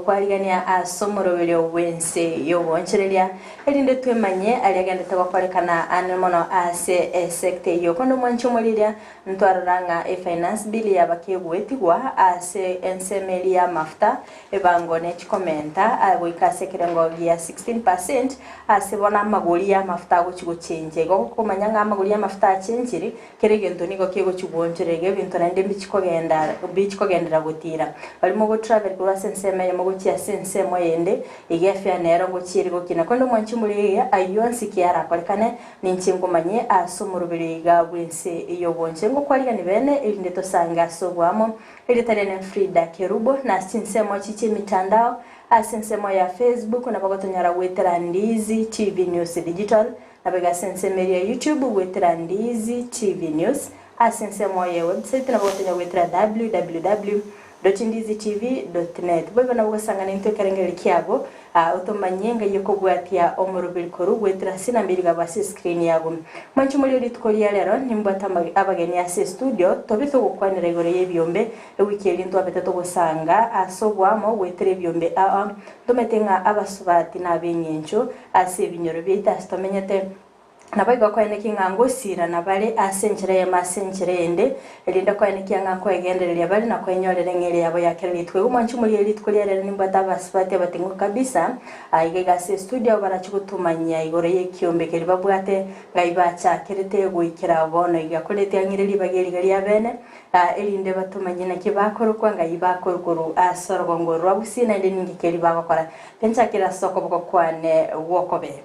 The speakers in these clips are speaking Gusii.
Ngokwarigania ase omoroberio bw'ense y'ogoonchoreria, erinde twemanye aria agendete gokorekana ane mono ase esecta eyio. Konde omwanchi omoriria, ntwarora ng'a efinance bill yaba kegoetigwa ase ensemo eria y'amafuta, ebango ne chikomenta goika ase ekerengo gia 16% ase bono amagori y'amafuta agochi gochenja. Igo gokomanya ng'a amagori y'amafuta achenchiri, Kera egento nigo kegochia gwoonchoreria iga ebinto naende mbichikogenda mbichikogenderera gotiira. Baria mogotravel korwa ase ensemo eyemo gochia ase ensemo eyende, iga efare nero ngochia ere gokina. Korende omwanchi omoriri iga, ayio onsi ki arakorekane, ninche nkomanye ase omoroberio iga bw'ense y'obonche. Ngokwarigani bene, erinde tosange ase oboamo. Erieta riane Frida Kerubo, na ase chinsemo echi chi'emitandao, ase ensemo ya Facebook nabo gotonyora goetera Ndizi TV News Digital, Nabo ase ensemo eria ya YouTube goetera Ndizi TV News, ase ensemo ye website nabo gotonya goetera www dot ndizi tv dot net. Boigo nabo gosang'ana intwe ekerengererio kiabo otomanye ngai okobwatia omoroberi korwa goetera ase enamba eria igabwo ase escreen yago. Mwanche morie rituko ria rero nimbwate abageni ase estudio tobe togokwanera igoro y'ebiombe ewiki eria ntwabete togosanga ase oboamo goetera ebiombe ao. Ntomanyete ng'a abasubati nab'engencho Ase ebinyoro biaito ase tomenyete, naboigo koenekia ng'a ngosiirana bare ase enchera eyemo ase enchera eyende, erinde koenekia ng'a nkoegendereria bare na koenyorera eng'eria yabo ya kera rituko. Igo mwanche morie rituko ria rero nimbwate abasubati abating'u kabisa, aiga iga ase estudio abwo barache gotomanyia igoro y'ekiombe keria babwate, ng'ai bachakerete goikera bono iga. Korende tiang'ire ribaga eriga ria bene, erinde batomanyie naki bakorokwa, ng'ai bakorwa ase orogongo rwa Gusii, naende ninki keria bagokora. Tenchakera ase okoboko kwane gw'okobee.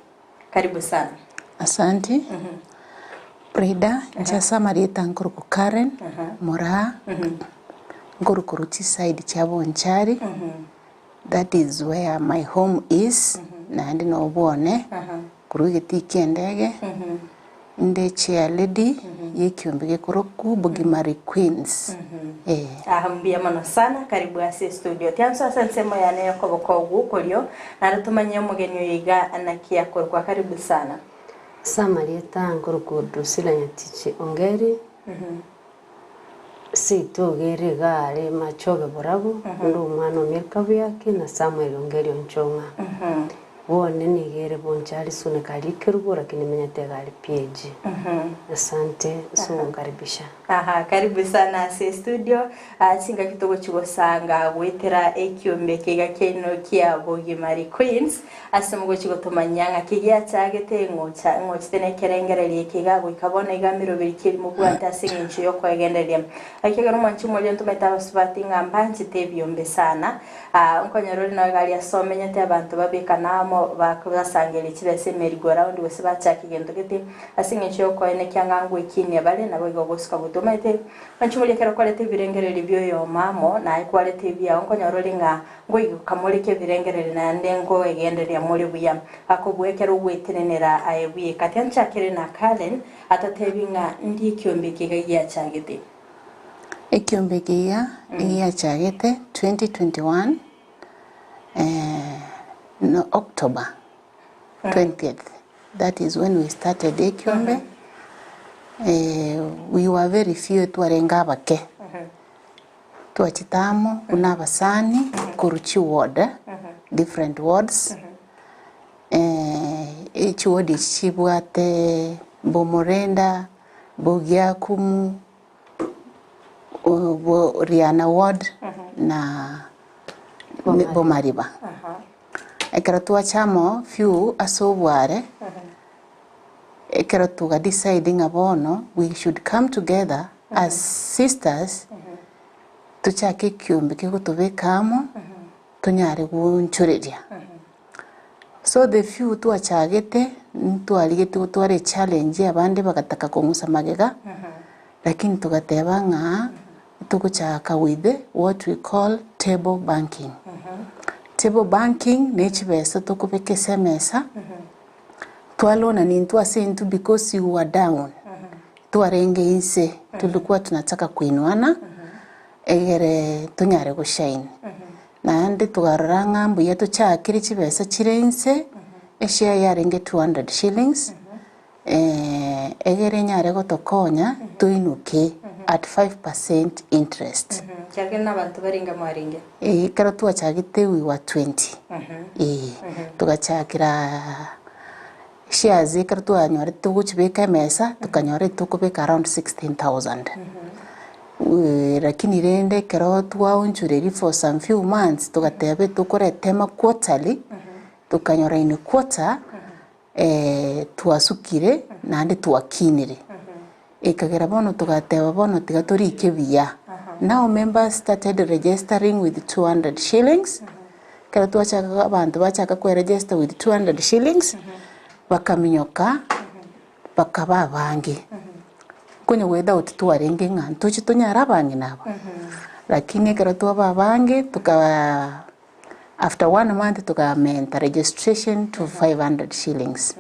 Karibu sana. Asante. Frida, inche ase amarieta nkorokwa Karen Moraa, nkorokwa chiside chia Bonchari, that is where my home is, naende nobwane. Korwa egetii ki'endege, inde chairlady y'ekiombe gekorokwa Bugimari Queens. Ee. Aha mbuya mono sana, karibu ase estudio. Tianso ase ensemo yane y'okoboko gw'okorio, naende tomanye omogeni oyo iga naki akorokwa. Karibu sana. Ase amarieta nkorokwa Drusilla Nyatichi Ongeri, seito ogere iga are Machoge Borabu, onde omwana o Milka Buyaki na Samuel Ongeri Onchong'a. Bone nigo ere boncha are Suneka aria Kerubo lakini menyete iga are PAG. Asante ase ogonkaribisha. Aha, karibu sana ase studio. Ah, chingaki togochi gosanga goetera ekiombe keiga kiaino kia Bogimari Queens ase mogochi gotomanyia ng'aki giachagete ng'ocha ng'ochete nekerengererio eke iga goika bono iga meroberi ki eri mobwate ase eng'encho yokoegendereria. Ekiagera omwanchi omoria ntomanyete abasubati ng'a mbanchete ebiombe sana. Aa, nkonyora ore noyo gari ase omenyete abanto babekane amo, basangererie chibesa emerry-go-round, gose bachake gento gete, ase engencho y'okoenekia ng'a ngwekinia bare, naboigo ogosuka gotwe. Omanyete, onye ekero kwareta ebirengererio bi'oyomo amo, naye kwareta ebiao, nkonyora ore ng'a ngoigoka more kebirengererio naende nkoegendereria more buya. Akobua ekero ogwetenenera aye bweka. Tianchakere na Karen, atotebi ng'a ndi ekiombe eke iga giachagete. Ekiombe eke iga egiachagete 2021 no October 20th that is when we started ekiombe we were very few twarenge abake twachete amo buna abasani korwa chiward different wards echiward echi chibwate Bomorenda. Bogiakumu, Riana Ward na Bomariba. Ekero twacha amo few ase obware, ekero toga decide ng'a bono we should come together as sisters, tochake ekiombe kegotobeka amo, tonyare goonchoreria. So the few twachagete, ntwarigetie gotwara echallenge abande bagataka kong'usa magega, lakini togateba ng'a togochaka with what we call table banking. Table banking ne chibesa tokobeka ase emesa, twalonani intwe ase intwe because you were down, twarenge inse, tulikuwa tunataka kuinuana, egere tonyare goshine. Naende twarora ng'a mbuya tochakire chibesa chire inse, eshare yarenge 200 shillings, egere enyare gotokonya toinuke at 5 percent interest. Kiagera na abanto barenge mwarenge. Eh, ekero twachagete we were 20. Eh, togachakera shares ekero twanyorete togochibeka emesa, tokanyora tokobeka around 16,000. Lakini rende ekero twaonchoreria for some few months, togateba tokoretema quarterly, tokanyora in a quarter, twasukire naende twakinire. Ekagera bono togateba bono tiga torike buya. Now members started registering with 200 shillings, ekero twachaka abanto bachaka koeregister with 200 shillings, bakaminyoka bakaba abange. Nkonya goethout twarenge ng'a ntoche tonyare abang'ina aba, lakini ekero twaba abange tokaa after one month tokamenta registration to 500 shillings.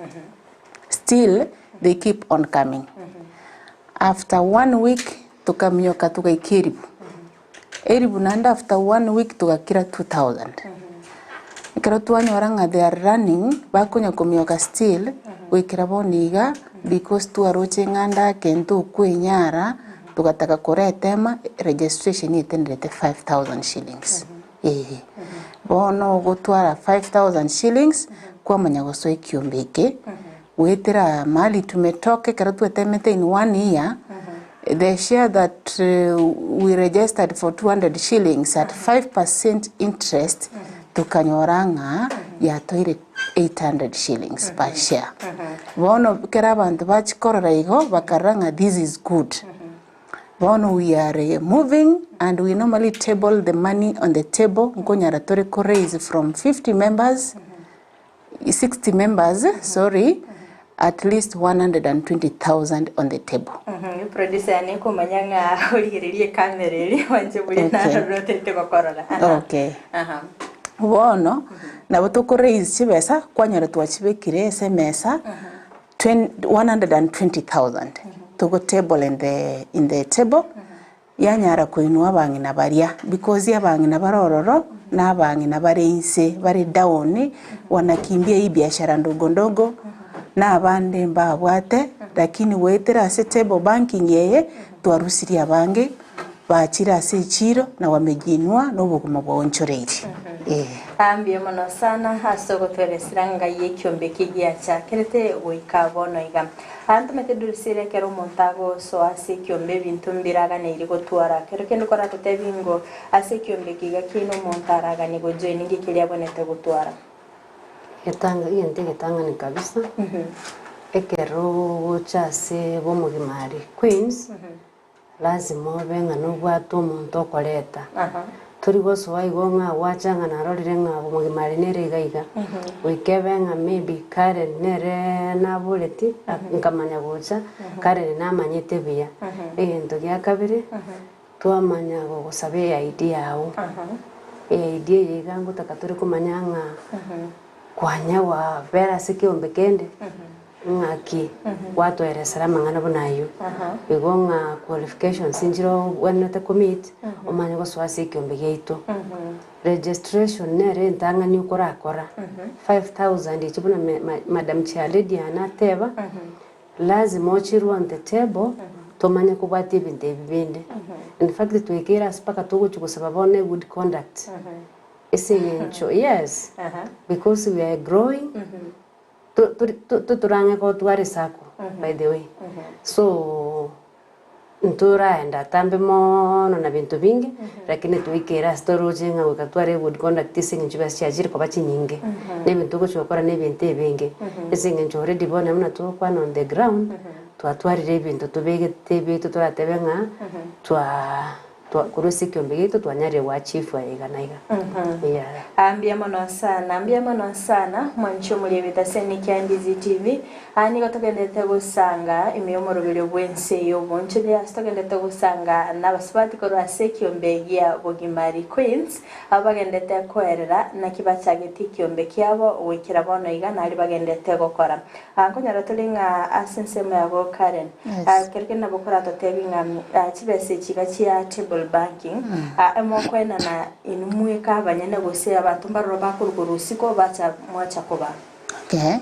Still they keep on coming. After one week tokaminyoka togaika eribu, eribu naende after one week togakira 2000. Ekero twanyora ng'a they are running, bakonya komioka still, goikera bono iga, because twaroche ng'a ndake ntokwenyara, togataka koretema registration etenderete 5000 shillings. Eeh. Bono ogotwara 5000 shillings, kwamanya gosoa ekiombe eke, goetera mahali tumetoka ekero twetemete in one year, the share that we registered for 200 shillings at 5% interest, tokanyora ng'a yatoeire 800 shillings per share. Bono ekero abanto bachia korora igo, bakarora ng'a this is good. Bono we are moving and we normally table the money on the table, nkonyara tore ko raise from 50 members, 60 members, sorry, at least 120,000 on the table. Producer yane ekomanya ng'a origererie ekamera eria mwanche buya Okay. narorire otete gokorora. Aha. Okay. Aha. Bono, nabo toko raise chibesa, kwanyora twachibekire ase emesa, 120,000 togo table in the, in the table, yanyara koinwa abang'ina baria, because abang'ina bare ororo, na abang'ina bare inse, bare down, wanakimbia hii biashara ndogo ndogo, na abande mbabwate, lakini goetera ase table banking eye, twarusirie abange, bachire ase echiro, na wamejiinua, na obogima bwaonchoreirie, eh. Aa mbuya mono sana ase ogotweresera ngai ekiombe eke giachakerete goika bono iga. Aa ntomete Drusilla ekero omonto agosoa ase ekiombe ebinto mbiraganeirie gotwara. Kero kende koratotebie ngo ase ekiombe eke iga kiaino omonto araganie gojoin inki keria abwenerete gotwara. Getanga egento egetang'ani kabisa, ekero ogocha ase bomogimari Queens, Lazima obe ng'a nobwate omonto okoreta. Tori gosoa igo ng'a gwacha ng'a narorire ng'a omogima aria nere iga iga. Goika ebe ng'a maybe Karen nere naboreti nkamanya gocha, Karen namanyete buya. Egento gia kabere, twamanya gogosaba eID yago. EID eye iga ngotaka tore komanya ng'a kwanya gwabera ase ekeombe kende. Ng'aki gwatoeresera amang'ana buna ayio? Igo ng'a qualifications nchire ogwenerete ko meet omanye gosoa ase ekiombe giaito. Registration nere entang'ani okorakora, 5000 echi buna madam chairlady yane ateba, lazima ochirwe on the table tomanye kobwatia ebinto ebi binde. In fact twaikeire ase mpaka togochia gosaba bono egood conduct ase eng'encho yes, because we are growing. Totorang'e gotwara esako by the way so ntoraenda atambe moono na binto binge lakini twaikere ase toroche ng'a goika tware egood conduct ase eng'encho chibesa chiachire koba chinyinge na ebinto ogochi gokora na ebinto ebinge ase eng'encho already bono buna togokwana on the ground twatwarire ebinto tobegete ebiaito toratebe ng'a twaa. Korwa ase ekiombe giaito twanyarire goachievwa iga na iga. Yeah. Aa mbuya mono sana, mbuya mono sana, mwanche omoriebete ase Nikia Ndizi TV. Aa nigo togenderete gosanga ime y'omoroberio bw'ense y'obonchore ase togenderete gosanga n'abasubati korwa ase ekiombe gia Bogimari Queens abwo bagenderete koerera naki bachagetie ekiombe kiabo goikera bono iga nario bagenderete gokora. Aa nkonyora tore ng'a ase ensemo yabo Karen, Yes. aa kero kende nabo koratotebi ng'a aa chibesa echi iga chia table banking, aa emokoenana inwe mweka abanyene gose abanto mbaroro bakorwa korwa isiko bacha mwacha kobaa. Okay.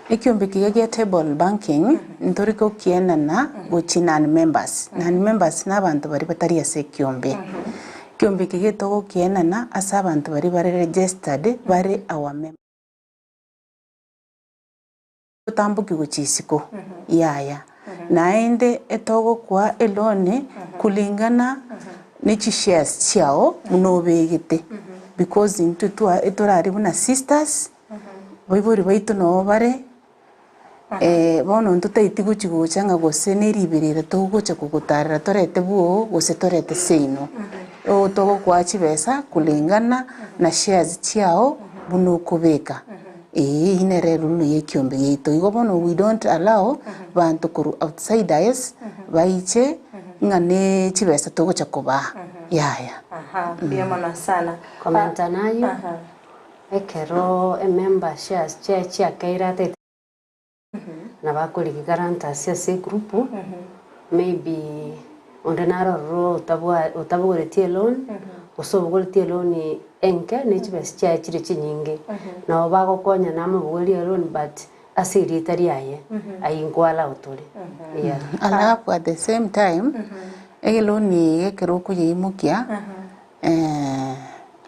Ekiombe kiga gia table banking ntori gokienana gochia non members. Non members na abanto baria batari ase ekiombe. Ekiombe eke getogokienana ase abanto baria bare registered bare our members. Otamboki gochia isiko, yaya. Naende etogokoa eloan kulingana ne chishares chiao buna obegete because intwe twa etorari buna sisters, baibori baito noo bare, bono ntotaeti gochi gocha ng'a gose ne riberera togocha kogotarera torete bwoo gose torete seino. Oo togokoa chibesa kulingana na shares chiao buna okobeka. Ee, eyio nere eruru y'ekiombe giaito. Igo bono we don't allow banto korwa outsiders baiche ng'a ne chibesa togocha kobaa, yaya. Aha, mbuya mono sana. Komenta nayio, ekero emember shares chiaye chiakeire atagete na bakorigia guarantors ase egroup, maybe onde naro ororo otabwa otabogoretie eloan, gose obogoretie eloan enke ne chibesa chiaye chire chinyinge, nabo bagokonya namobogorerie eloan but ase erieta riaye, ayio nko allow tore, yeah. Alafu at the same time, eloan eye ekero okoyeimokia,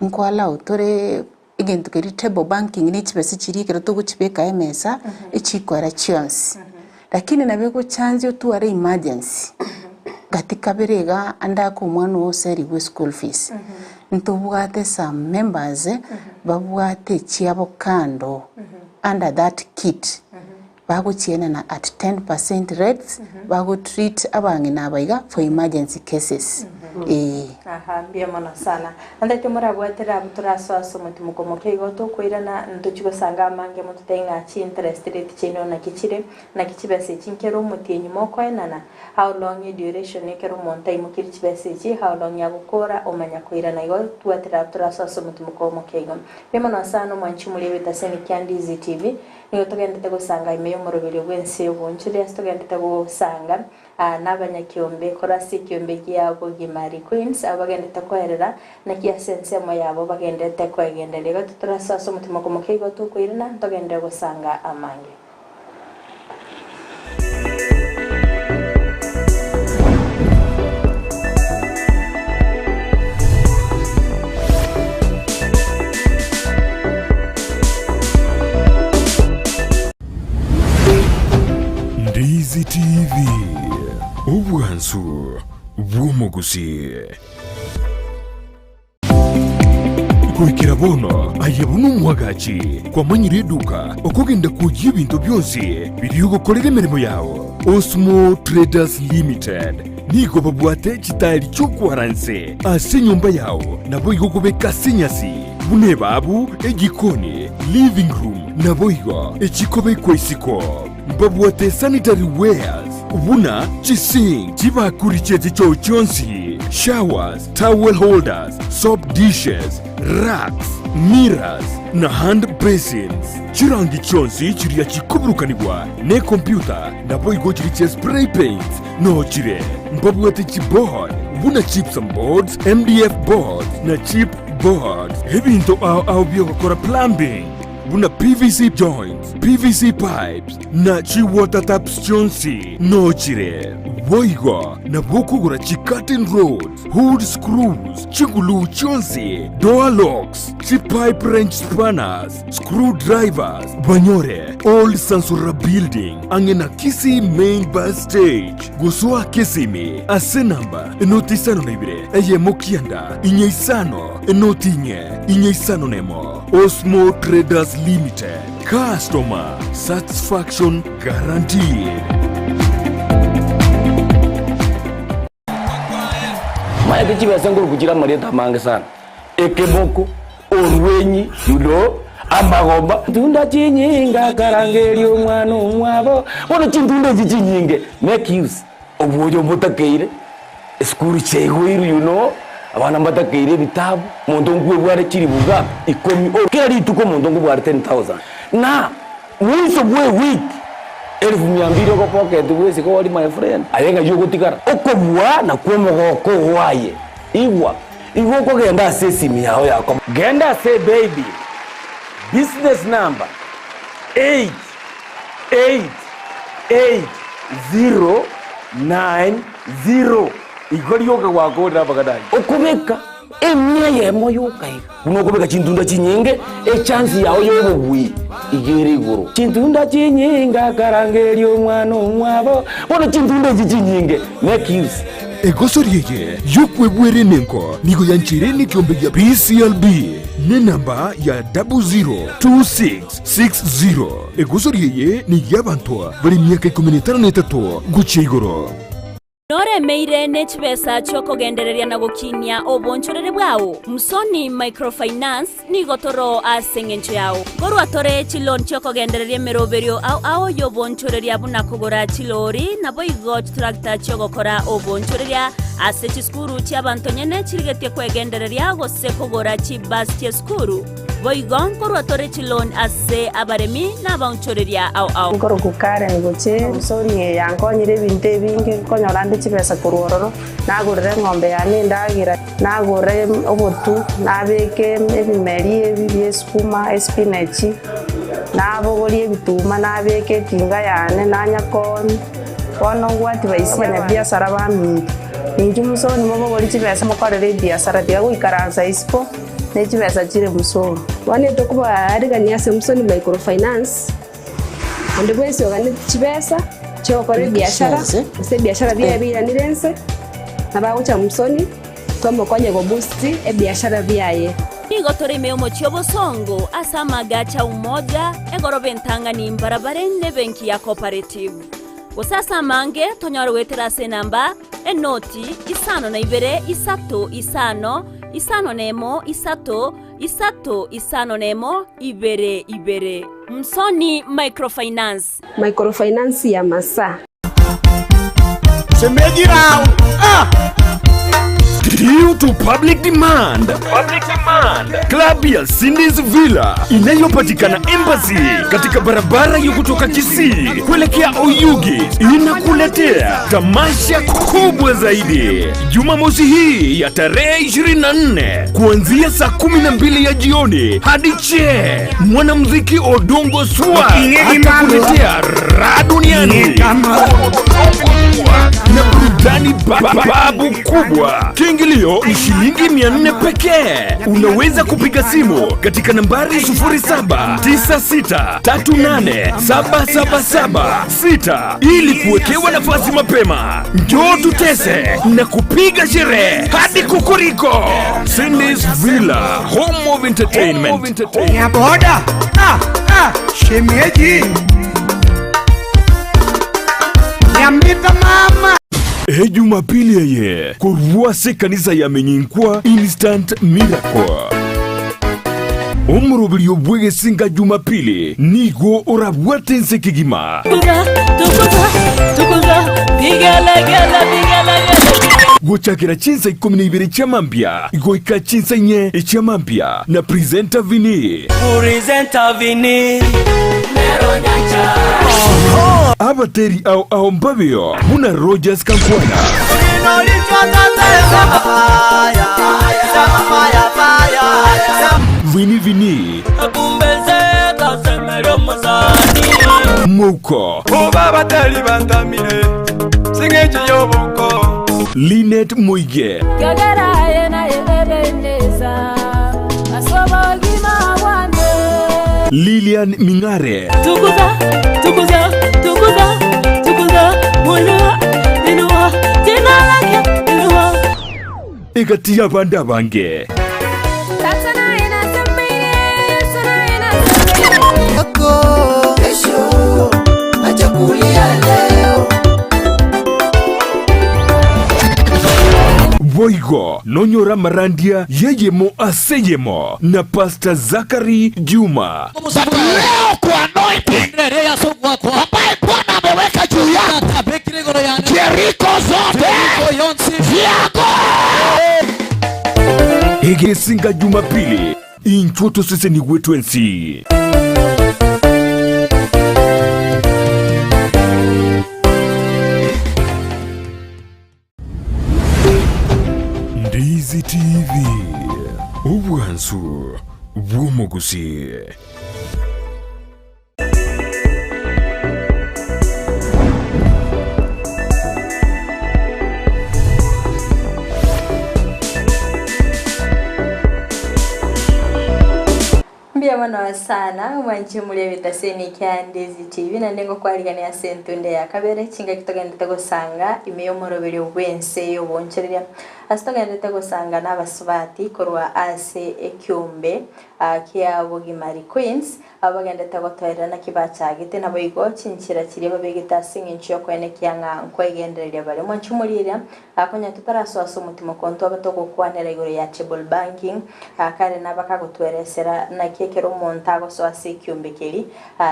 nko allow tore Egento keria table banking ne chibesa chiria ekero togochibeka emesa, echikoera chionsi. Lakini nabo egochansia otware emergency, gati kabere iga ande ake omwana oo oserigwe eschool fees, ntobwate some members babwate echiabo kando under that kit, bagochienana at 10% rates, bagotreat abang'ina aba iga for emergency cases, eeh. Aha, mbuya mono sana. Ntaete morabwatera abwo torasoa ase omotimoko moke igo tokoirana ntochie gosanga amange mototebie ng'a chi interest rate chiaino naki chire, naki chibesa echi nkere omotienyi mokoenana, how long eduration ekero omonto aimokirie chibesa echi, how long agokora omanya koirana igo tobwatera abwo torasoa ase omotimoko omoke igo. Mbuya mono sana omwanchi omoria bw'etaseni kia Ndizi TV. Nigo togenderete gosanga ime y'omoroberio bw'ense y'obonchori ase togenderete gosanga nabanyakiombe korwa ase ekiombe gia Bogimari Queens abwo bagenderete koerera naki ase ensemo yabo bagenderete koegendereria. Igo titorasoa ase omotima okomokia igo tokoirana ntogenderere gosanga amange. Ndizi TV, obwansu bw'omogusii. Goikera bono aye buna omwagachi kwamanyire eduka okogenda kwoyia ebinto bionsi biria ogokorera emeremo yao. Osmo Traders Limited nigo babwate chitaeri chi'okwaranse ase enyomba yao naboigo okobeka ase enyasi buna ebabu, ejikoni, living room naboigo echikobekwa isiko. Mbabwate sanitary wares buna chisink, chibakuri chie chichoo chionsi, showers, towel holders, soap dishes, racks, mirrors, na hand basins. Chirangi chionsi chiria chikoburukanigwa nekompyuta naboigo chiria chia spray paints noo chire. Mbabwate chiboard buna gypsum boards, MDF boards na chip boards. Ebinto ao ao biogokora plumbing buna PVC joints, PVC pipes, na chi-water taps chionsi noo chire. Boigo nabo okogora chi-curtain rods, hood screws, chiguluu chionsi, door locks, chi-pipe wrench spanners, screw drivers, banyore Old Sansura Building ang'e na Kisii Main Bus Stage. Gosoa Kisimi ase enamba enoti isano na ibere eyemo kianda inye isano enoti inye inye isano nemo. Osmo Traders Limited, Customer Satisfaction Guaranteed. Maete chibesa nkoruku chire amarieta amange sana, ekeboko, orwenyi, you know, amagomba. Tunda chinyinge akarangeria omwana omwabo, bono chintunda echi chinyinge make use. Obwoyo mbotakeire, esukuru chiaigoirwe you know, abana mbatakeire ebitabu, omonto nkwebware chiribuga ikomi, kera rituko omonto nkobware 10,000 na mwiso bwa ewiki elfu mia mbili ogopocket bwesike ori my friend, aye ng'ai ogotigara? Okobua nakwo omogoko oo aye, igwa, igo okogenda ase esimi yao yako. Genda ase ebaby, business number, age. 8 8 0 9 0 Igo rioka gwakorire amang'ana ayio. Okobeka emia eyemo yoka iga, buna okobeka chintunda chinyinge, echansi yao y'obobui iga ere igoro. Chintunda chinyinge akarangeria omwana omwabo, bono chintunda echi chinyinge make use. Egosori eye y'okwebwera emengo nigo yancheire nekiombe gia PCLB nenamba ya 002660. Egosori eye ney'abanto bare emiaka ikomi na etano na etato gochia igoro. Noremeire ne chibesa chi'okogendereria na gokinia obonchoreri bwao? Msoni Microfinance nigo toro ase engencho yao. Nkorwa tore chiloan chi'okogendereria emeroberio ao ao y'obonchoreria buna kogora chilori naboigo chitractor chi'ogokora obonchoreria ase chisukuru chi'abanto nyene chirigetie kwegendereria gose kogora chibus chi'esukuru. Boigo nkorwa tore chiloan ase abaremi na abaonchoreria ao ao. Nkorokwa Karen gochia Obosori eye yankonyire ebinto ebinge, nkonyora nde chibesa korwa ororo, nagorera eng'ombe yane endagera, nagora obotu, nabeka ebimeri ebi bia esukuma, espinachi, nabogoria ebituma nabeka etinga yane nanya koonia. Bono ngwati baisia abanyabiasara baminto, inchuo mosoni mobogorie chibesa mokorere ebiasara, tiga goikaransa isiko. ne chibesa chire musoni. Bono etokobaarigania ase Musoni Microfinance, onde bwensi oganeti chibesa chi'ogokora ebiashara, gose ebiashara biaye biiranire inse, nabo agocha Musoni, tomokonye goboost ebiashara biaye. Nigo tore ime y'omochie obosongo ase amagacho a Umoja, egoroba entang'ani mbarabare nebenki ya Cooperative. Gose ase amange tonyore goetera ase enamba Enoti, isano na ibere, isato, isano, isano nemo, isato, isato, isano nemo, ibere, ibere. Msoni Microfinance. Microfinance ya Masaa. Shemeji rao. Ah! Due to public demand, public demand. Klabu ya Cindy's Villa inayopatikana Embassy katika barabara ya kutoka Kisii kuelekea Oyugi inakuletea tamasha kubwa zaidi Jumamosi hii ya tarehe 24 kuanzia saa 12 ya jioni hadi che. Mwanamuziki Odongo Swa atakuletea raha duniani na burudani babu kubwa. Kiingilio ni shilingi 400 pekee. Unaweza kupiga simu katika nambari 0796387776 ili kuwekewa nafasi mapema. Njoo tutese na kupiga sherehe hadi kukuriko. Cindy's Villa, home of entertainment. Nyaboda. Ah, ah, shemeji. Nyamita mama. Ejumapili eye korwa ase ekanisa ya Menyinkwa Instant Miracle. Omoroberio bw'egesinga Jumapili nigo orabwate ense kegima. Gochakera chinsa ikomi na ibere chia mambia goika chinsa inye chia mambia na Presenter Vinny. Abateri ao ao mbabeo buna Rogers Kankwana. Vinny Vinny. Mouko. Linet Moige. Lilian Ming'are. Tukuza, tukuza, tukuza, tukuza, inua, inua, jina lake inua. Egati y'abande abange. Boigo nonyore amarandia y'eyemo ase eyemo na Pastor Zachary Juma. Leo kwa anointing ambaye Bwana ameweka juu yako, Jericho zote vyako. Egesinga Jumapili intwo tosesenigwe twensi. Ndizi TV, obwansu bw'omogusii. Mbuya mono sana mwanche muri ebitaseni kia Ndizi TV naende ngokwarigania ase entunde ya kabere chingaki togendete gosanga ime y'omoroberio bw'ense y'obonchoreria ase togendete gosanga n'abasubati korwa ase ekiombe kia Bogimari Queens Abwo bagendete gotoerera naki bachagete, naboigo chinchera chiria babegete ase engencho y'okoenekia ng'a nkwegendereria bare. Mwanche omoriria, konya totarasoa ase omotimo kontwe aba togokwanera igoro ya table banking, kare nabakagotweresera naki ekero omonto agosoa ase ekiombe keria,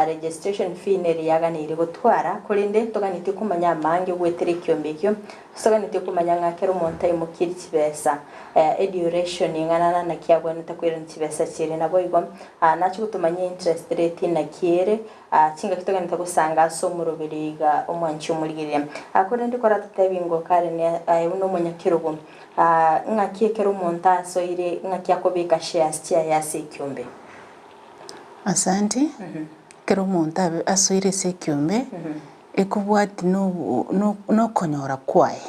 registration fee neri yaganeire gotwara, korende toganetie komanya amange goetera ekiombe ekio, Toganetie komanya ng'a kera omonto aimokirie chibesa, eduration ing'ana na naki agwenerete koirania chibesa chiria. Naboigo nache gotomanyia interest rate naki ere, chingaki togenete gosanga ase omoroberi iga omwanchi omorigereria. Korende koratotebi ng'o kare aye buna omonyakerogo, ng'aki ekero omonto asoire ng'aki akobeka shares chiaye ase ekiombe? Asante, ekero omonto abe asoire ase ekiombe, Ekobwati nokonyora kwaye,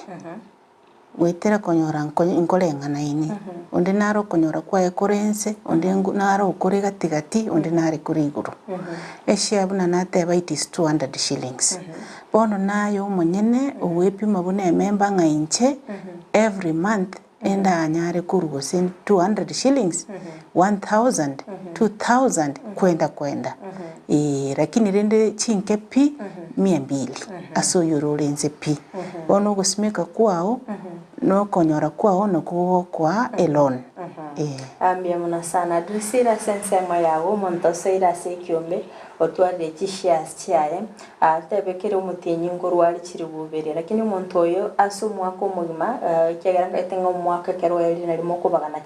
goetera konyora nkoreng'anaine, onde nare okonyora kwaye kore inse, onde nare okore gati gati, onde nare kore igoro. Eshare buna nateba it is 200 shillings. Bono naye omonyene ogwepima buna emember ng'a inche every month Endanyare korwa gose 200 shillings, 1000, 2000 kwenda kwenda eeh lakini rende chinke pi mia mbili ase oyore ore inse pi. Bono ogosimeka kwao na okonyora kwao nakwo gogokoa eloan eeh. Mbuya mono sana. Drusilla ase ensemo yago omonto osoire ase ekiombe otwarire chishares chiaye Tebe kera omotienyi nkorware chilifu ibere, lakini omonto oyo ase omwaka omogima, ekiagera nkaete ng'a omwaka ekero oerire nario mokobagana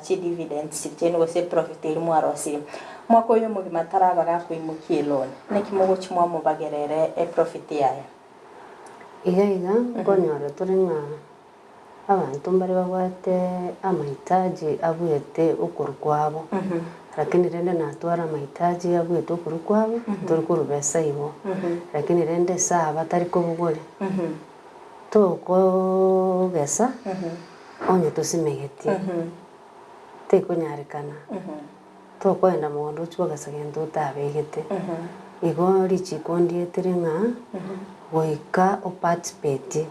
chidividends chiria chiaino gose eprofit eria mwarosirie. Omwaka oyo omogima taraba gakoimokia eloan. Naki mogochia mwamobagera ere eprofit yaye? Iga iga nkonyora tore ng'a Abanto mbare babwate amahitaji abuete okorwa kwabo, lakini rende natware amahitaji abuete okorwa kwabo, tori korwa besa igo. Lakini rende ase aba tari kobogoria, tokogesa onye tosimegeti, tekonyarekana. Tokoenda mogondo ochie kogesa gento otabegete. Igo richiko ndietire ng'a goika oparticipate.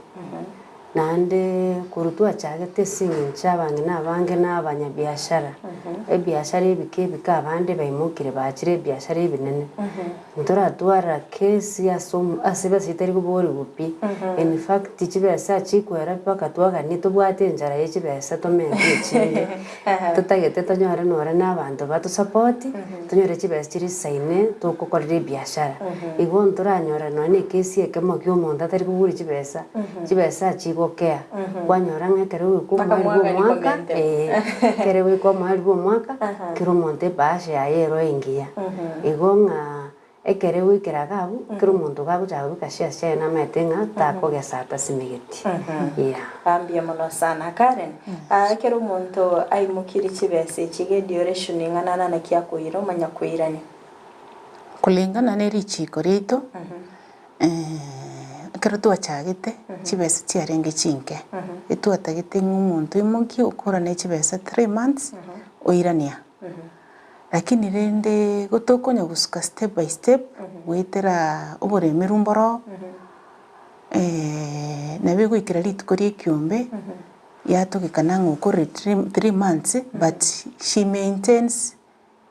Naende korwa twachagete ase eng'encho abang'ina abange na abanyabiashara, ebiashara ebike ebike abande baimokire bachire ebiashara ebinene. Ntoratwara kesi ase omo ase ebesa etari koborigwa pi. In fact chibesa chikwera mpaka twaganie tobwate enchara ye chibesa tomente echinde. Totagete tonyore nore na abanto batosapoti, tonyore chibesa chire chisaine togokorera ebiashara. Igo ntoranyora nonya na ekesi ekemo kia omonto atari koboria chibesa, chibesa chigokea. Kwanyora ng'a ekero goika Mpaka omoerio bwa mwagani omwaka, komentera. eh, ekero goika omoerio bwa omwaka, kera omonto ebahasha yaye ero engiya. Igo ng'a Ekero egoikera iga abwo, kera omonto iga agochaka kobeka shares chiaye namaete ng'a takogesa atasimegeti. Yeah. Ah, mbuya mono sana. Karen, ah, ekero omonto aimokirie chibesa echi iga eduration ing'ana na naki akoira omanya koirania? Kulingana ne richiko riaito, ekero twachagete chibesa chiarenge chinke, etwatagete ng'a omonto oimokie okora ne chibesa three months oirania. Lakini rende gotokonya gosuka step by step goetera oboremeru mboro nabo egoikera rituko ria ekiombe yatogekana ng'a okorire three months but she maintains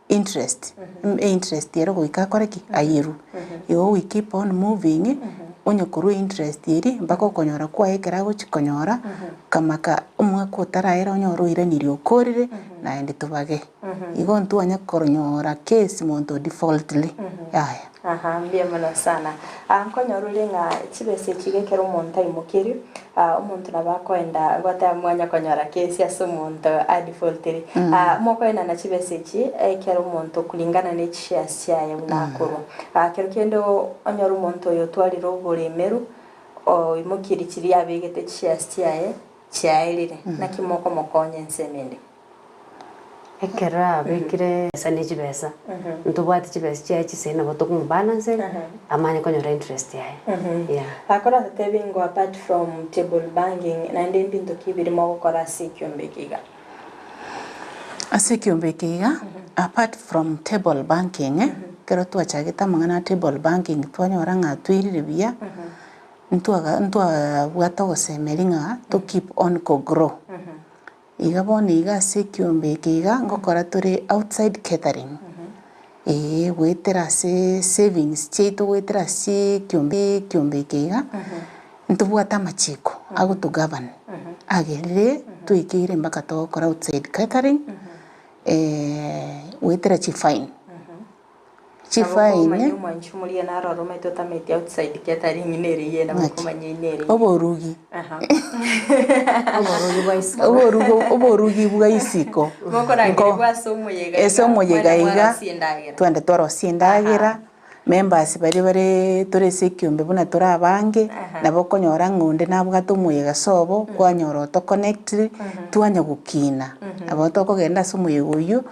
interest, einterest ere goika akore ki? Ayerwe. Igo we keep on moving onye korwa einterest eria mpaka okonyora kwaye ekero agochi konyora kamaka omwaka otaraera onyore oiranirie okorire naende tobage. Igo ntwanya konyora case monto o defaultly yaya. Aha, mbuya mono sana. Ah, nkonyora ore ng'a chibesa echi iga ekero omonto aimokeire, ah, omonto nabo akoenda ngoteba mwanya konyora case ase omonto a defaultire. Ah, mokoenana chibesa echi ekero omonto kulingana ne chishares chiaye buna akorwa. Ah, kero kende onyore omonto oyo otwarire oboremeru, oimokirie chiria abegete chishares chiaye, chiaerire, naki mokomokonya ensemo ende? Ekero abekire esa ne chibesa, ntobwate chibesa chiaye chisemi nabo tokomobalansera, amanye konyora interest yaye, yeah. Akore atatebie ngo apart from table banking naende mbinto ki biri mogokora ase ekiombe eke iga? Ase ekiombe eke iga, apart from table banking, ekero twachagete amang'ana a table banking twanyora ng'a twairire buya, ntwaga ntwabwate ogosemeria ng'a to keep on ko grow. Iga bono iga ase ekiombe eke iga, ngokora tore outside catering, eeh goetera ase savings chiaito goetera ase ekiombe ekiombe eke iga, ntobwate amachiko agoto govern, agerire toikeire mpaka togokora outside catering, goetera chifine. Nabo Chifine. okomanya omwanchi omoria naroro omanyete otameti outside catering nere eye nabo Ng'aki? okomanya eye nere eye. Oborugi. Aha. Oborugi bwa isiko. Oborugo oborugi bwa isiko. Mokorangerigwa ase omoyega Ase iga, omoyega mwende iga, mwarosia endagera. twende twarosia endagera, members baria bare tore ase ekiombe buna tore abange, nabo okonyora ng'a onde nabwate omoyega sobo, kwanyora otoconnectire, twanya gokina. Nabo tokogenda ase omoyega oyio,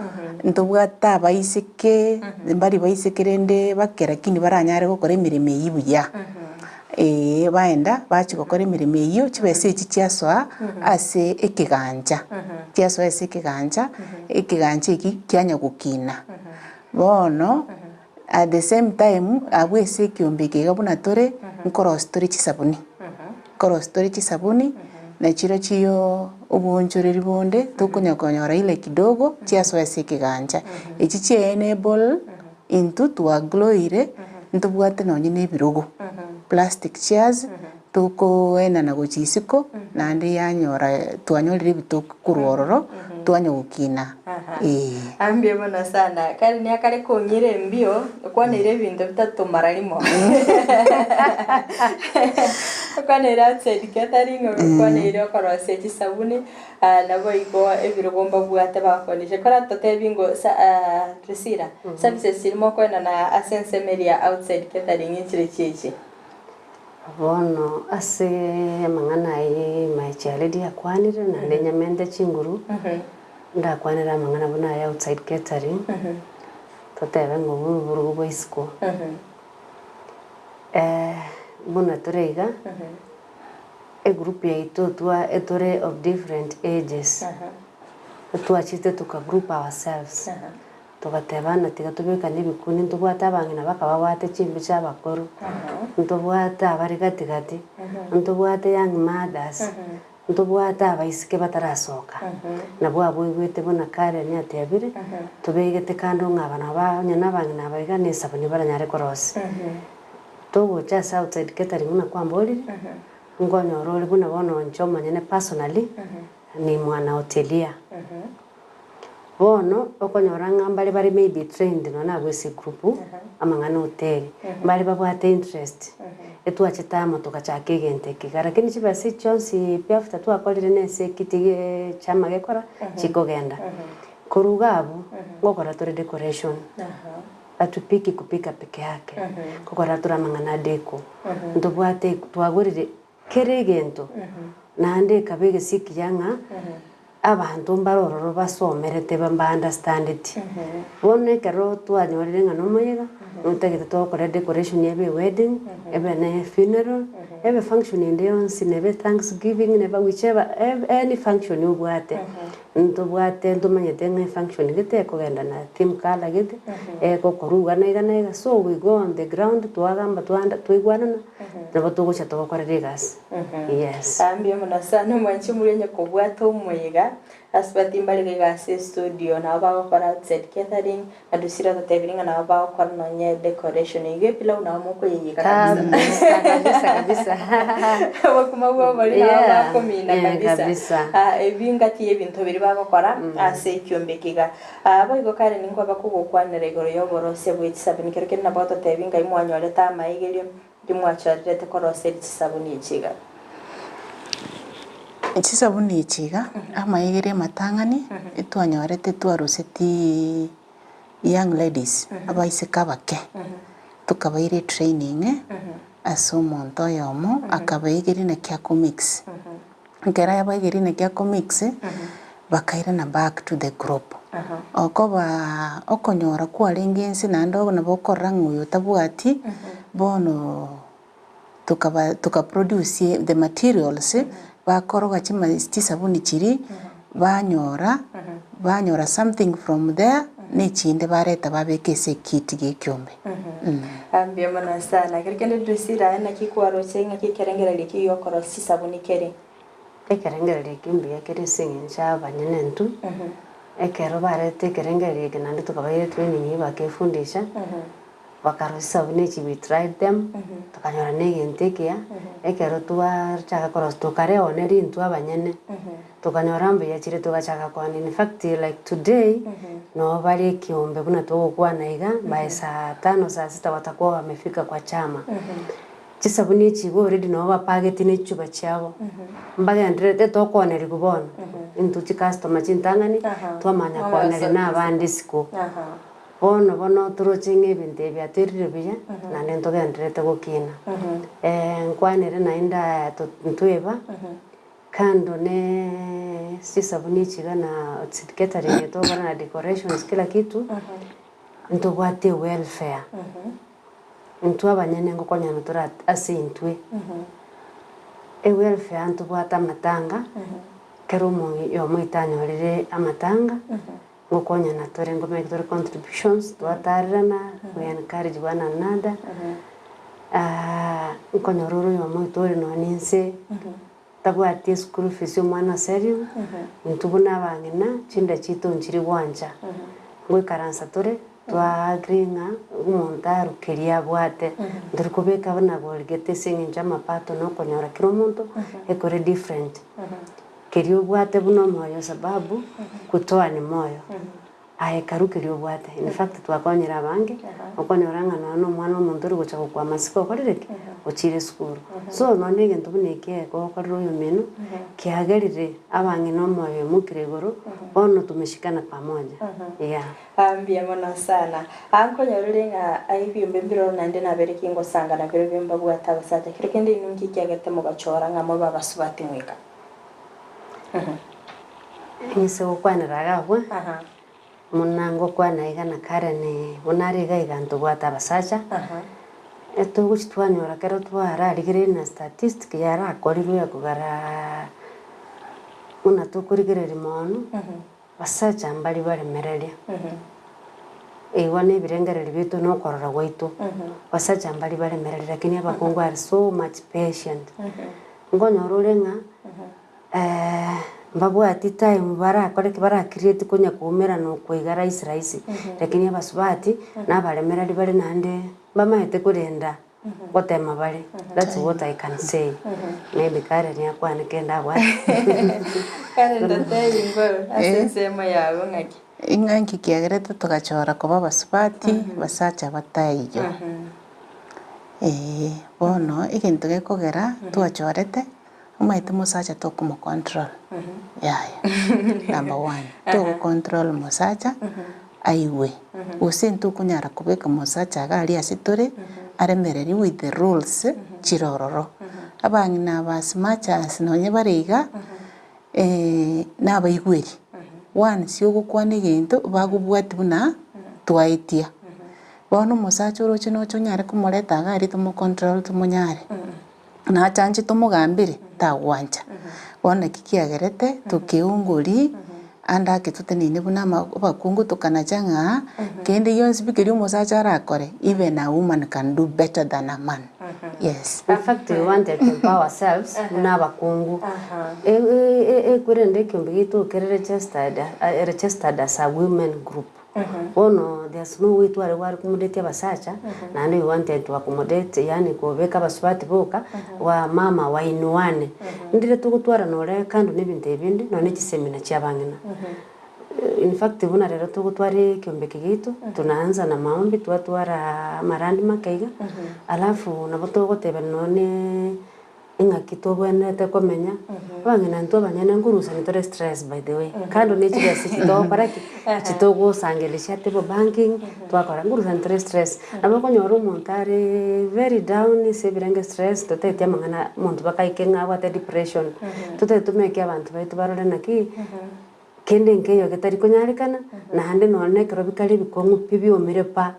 ntobwate abaiseke, mbari baiseke rende bake lakini baranyare gokora emeremo eyio buya. Eeh baenda bachia gokora emeremo eyio, chibesa echi chiasoa ase ekegancha, chiasoa ase ekegancha, ekegancha eki kianya gokina. Bono. At the same time, abwo ase ekiombe eke iga buna tore, nkorosia tore chisabuni, nkorosia tore chisabuni, na chiro chiyo oboonchoreri bonde, tokonya konyora ile kidogo, chiasoa ase ekegancha. Echi chia enable intwe twagloire, ntobwate nonye na ebirogo, plastic chairs, tokoenana gochia isiko, naende yanyora twanyorire ebitoki korwa ororo, twanya gokina eeh. Ambie mono sana. Kare niakare kong'ira embio, okwaneire ebinto bitatomara rimo. Okwaneire outside catering, okwaneire okorosia chisabuni, naboigo ebirogo mbabwate bakonisha. Kora totebi ngo sa Priscilla, services chiria mokoenana ase ensemo eria outside catering nchire chiachi? Bono ase amang'ana ayio my chairlady akwanire, naende nyamente chinguru, ndakwanere amang'ana buna aya outside catering, totebe ng'a obwo oborugo bwa isiko. Buna tore iga, egroup yaito twa etore of different ages, twachete toka group ourselves. Togateba ng'a tiga tobekane ebikundi, ntobwate abang'ina bakababwate chimbe chia abakoro, ntobwate abare gati gati, ntobwate young mothers, ntobwate abaiseke batarasoka. Nabwo abwo oigwete buna Karen atebire, tobegete kando ng'a aba nabo onye na abang'ina aba iga na esabuni baranyare korosia. Togocha ase outside catering buna kwamborire, nkonyora ore buna bono inche omonyene personally, ni mwana hotelia. Bono okonyora ng'a mbare bare maybe trained nonya nabwo ase egroup amang'ana hoteli, mbare babwate interest, etwachete amo togachaka egento eke iga. Lakini chibesa echi chionsi pi after twakorire na ase ekiti gie chiama gekora, chikogenda. Korwa iga abwo, ngokora tore decoration, hatupiki kupika peke yake, ngokora tore amang'ana a deco, ntobwate twagorire Kera egento, naende ekaba egesio ekiya ng'a abanto mbare ororo basomerete ba understandeti. Bono ekero twanyorire ng'a nomoyega, notagete togokora edecoration ebe ewedding, ebe ne efuneral, ebe function ende yonsi, nebe thanksgiving, neba whichever any function obwate, ntobwate ntomanyete ng'a efunction gete ekogenda na theme colour gete, egokorwa iga na iga na iga, so we go on the ground twagamba twa twaigwanana. Nabo togocha togokorera egasi. Yes. Mbuya mono sana omwanchi omuya onye kobwata omoyega ase batimbare iga ase estudio nabo bagokora outside catering na Drusilla ototebiri ng'a nabo bagokora nonye decoration iga epilau nabo mokoyeyeka kabisa Kabisa kabisa kabisa. obokima bwa obori nabo Yeah. bakomina Yeah, kabisa kabisa. Ah, ebi ngati y'ebinto biria bagokora ase ekiombe eke iga Aa boigo kare ninkwa bakogokwanera igoro y'oborosia bwe chisabuni, kero kende nabo ototebi ngai mwanyorete amaigerio, timwachorerete koroseria chisabuni echi iga. Chisabuni echi iga, amaigerio amatang'ani, etwanyorete twaruseti young ladies, abaiseke abake, tokabaira etraining, ase omonto oyomo, akabaigeria naki akomix. Ekero yabaigerie naki akomix, bakairana back to the group. Okoba okonyora kwarenge inse naende nabo okorora ng'a oyo otabwati, bono tokaba tokaproduce the materials, bakoroga chima chisabuni chiria, banyora. Banyora something from there, na echinde bareta babeka ase ekiti gia ekiombe. Mbuya mono sana. Ekero kende Drusilla, naki kwaroche ng'aki ekerengererio ekio giokorosia chisabuni kere? Ekerengererio ekio mbuya kere ase eng'encho ya abanyene intwe, ekero barete ekerengererio eke naende tokabaira etraining eyio bakefundisha, bakarosia chisabuni echi we tried them, tokanyora na egento ekiya, ekero twachaka korosia tokareoneria intwe abanyene, tokanyora mbuya chire togachaka koonia. In fact like today, nabo bare ekiombe buna togokwana iga, by saa tano saa sita watakuwa wamefika kwa chama. Chisabuni echi igo already nabo bapageti ne chichuba chiabo, mbagendererete tokoonerigwa bono, intwe chicustomer chintang'ani, twamanya kooneria na abande isiko. Bono bono toroche ng'a ebinto ebi biaterire buya, naende ntogendererete gokina. Nkwanere naende aya ntweba, kando ne chisabuni echi iga na catering eye togokora na decorations kila kitu, ntobwate ewelfare. Intwe abanyene ngokonyana tore ase intwe. Ewelfare ntobwate amatanga, kera oyomo oito anyorire amatanga, ngokonyana tore nkomake tore contributions, twatarerana, we encourage one another, nkonyora ore oyomo oito ore nonya inse, tabwati eschool fees ya omwana aserigwe, intwe buna abang'ina, chinda chiaito nchiri gwancha, ngoikaransa tore, twa agree ng'a omonto arukerie abwate, ntori kobeka buna borigete ase eng'encho y'amapato na okonyora kera omonto, ekore different. Keria obwate buna omoyo sababu kutoa ni moyo, aye karue keria obwate. In fact twakonyire abange, okonyora ng'a nonya na omwana omonto ore gocha gokwa amasiko okorire ki? Ochire esukuru. So nonya na egento buna eki egokorera oyomino, kiagerire abang'ina omoyo oimokire igoro, bono tumeshikana pamoja, yeah. Mbuya mono sana. Aa nkonyorire ng'a ebiombe mbiroro naende nabere ki ngosanga nabirobio mbabwate abasacha. Kero kende inwe nki kiagerete mogachora ng'a mobe abasubati mweka? Inse gokwanera iga abwo, buna ngokwana iga na Karen buna are iga iga ntobwate abasacha, etogochi twanyora ekero twararigereire na statistic yarakorirwe ekogera buna tokorigereria mono, Abasacha mbaria baremereria, igo nebirengererio biaito na okorora gwaito, abasacha mbaria baremereria lakini abakungu are so much patient. Nkonyora ore ng'a mbabwati time barakore ki bara create konya koumerana okwo iga rahisi rahisi, lakini abasubati nabaremereri bare naende mbamaete korenda. Gotema bare, that's what I can say. Maybe Karen akwane kende abwate. Karen totebi nkoro ase ensemo yago ng'aki. Ing'a nki kiagerete togachora koba abasubati basacha bataiyo. Eeh bono egento gekogera twachorete, omanyete omosacha tokomocontrol, yaya number one, togocontrol omosacha aigwe, gose ntokonyara kobeka omosacha iga aria ase tore, aremereri with the rules chire ororo. Abang'ina aba as much as nonye bare iga, nabaigweri, once ogokwana egento, bagobwatia buna twaetia. Bono omosacha oroche noche onyare komoreta iga aria tomocontrol tomonyare. Nachanche tomogambere? Tagwancha. Bono naki kiagerete tokeungoria ande ake toteneine buna abakungu tokanacha ng'a kende gionsi pi keria omosacha arakore even a woman can do better than a man. Yes. In fact we wanted to empower ourselves buna abakungu ekwerende ekiombe giaito kere registered registered as a women group. Bono there's no way tware go accommodate abasacha, naende we wanted to accommodate yaani kobeka abasubati boka, wamama wainuane. Ndire togotwara nore kando na ebinto ebinde, nonye ne chiseminar chia abang'ina. In fact buna rero togotwara ekiombe eke giaito, tunaanza na maombi twatwara amarandi make iga, alafu nabo togotebana nonye Engaki tobwenerete komenya, abang'ina intwe abanyene nkorusania tore stress by the way, kando ne chibesa echi togokora ki? Echi togosangereria chia table banking, twakora, nkorusania tore stress. Nabo okonyora omonto areee very down ase ebirenge stress, totageti amang'ana omonto mpaka aike ng'a abwate depression, totagete tomeke abanto baito barore naki, kende nkeiyo getari konyarekana, naende nonye na ekero bikare ebikong'u pi biomire pa.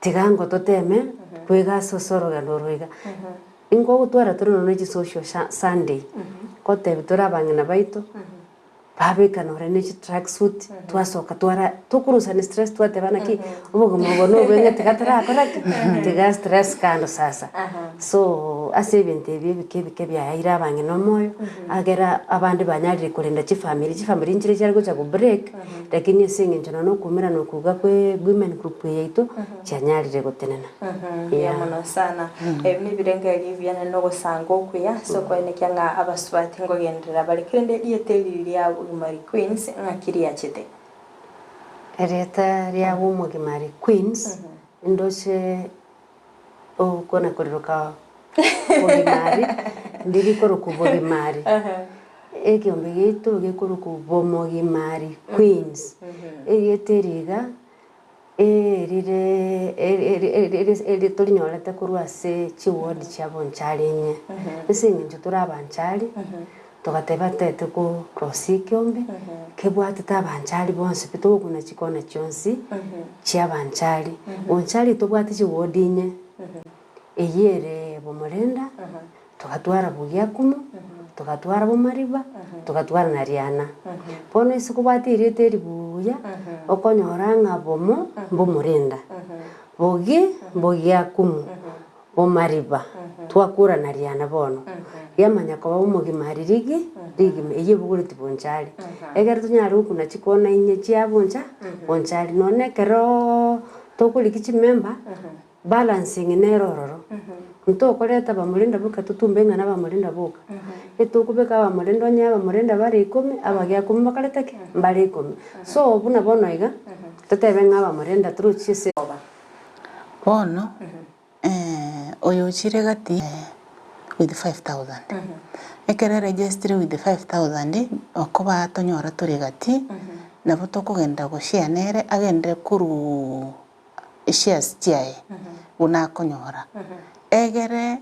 Tiga ngototeme kwega ase ase orogendo oro iga. Inkogotwara tore nonya ne chisocial sha Sunday, ngotebi tore abang'ina baito, Babeka nore ne chitracksuit, twasoka twara tokorusania stress twateba naki obogima obo na obweng'e tiga torakora ki? Tiga stress kando sasa. So ase ebinto ebi ebike ebike biayaire abang'ina omoyo, agera abande banyarire korenda chifamiri, chifamiri nchire chiare gocha go break, lakini ase eng'encho nonya okoumerana okwo iga kwa women group eye yaito, chianyarire gotenena. Mbuya Yeah. mono sana. Ebi nebirengererio ebiya naende nogosanga okuya ase okwenekia ng'a abasubati nkogenderera bare. Korende rieta eri ria Bogimari Queens ng'aki riachete? Erieta ria Bomogimari Queens ndoche okona koriroka Bogimari ndiri korokwa Bogimari. Ekeombe giaito gekorokwa Bomogimari Queens. Erieta eri iga Erire eri torinyorete korwa ase chiwodi chia bonchari inye. Ase eng'encho tore abanchari, togateba totagete korosia ekeombe, kebwatete abanchari bonsi pi togokuna chikona chionsi chia abanchari. Bonchari tobwate chiwodi inye, eyio ere Bomorenda, Togatwara Bogiakumu, togatwara Bomariba, togatwara na Riana. Bono ase kobwate erieta eri buya, okonyora ng'a bomo mbomorenda, bogi mbogiakumu, bomariba, twakura na Riana bono. Riamanya koba omogima ririgi, rigima, eyio ebogoreti bonchari. Ekero tonyare gokuna chikona inye chia boncha, bonchari. Nonye ekeroo tokorigia chimember, Balancing nere ororo. Ntokoreta abamorenda boka totumbe ng'a nabamorenda boka. Etokobeka abamorenda onye abamorenda bare ikomi, abagiakomi bakarete ki? Mbare ikomi. So buna bono iga, totebe ng'a abamorenda torochie ase. Bono oyo ochire gati with 5000 ekero eregestire with 5000 okoba tonyora tore gati, nabo tokogenda goshare nere agenderere korwa eshares chiaye buna akonyora, egere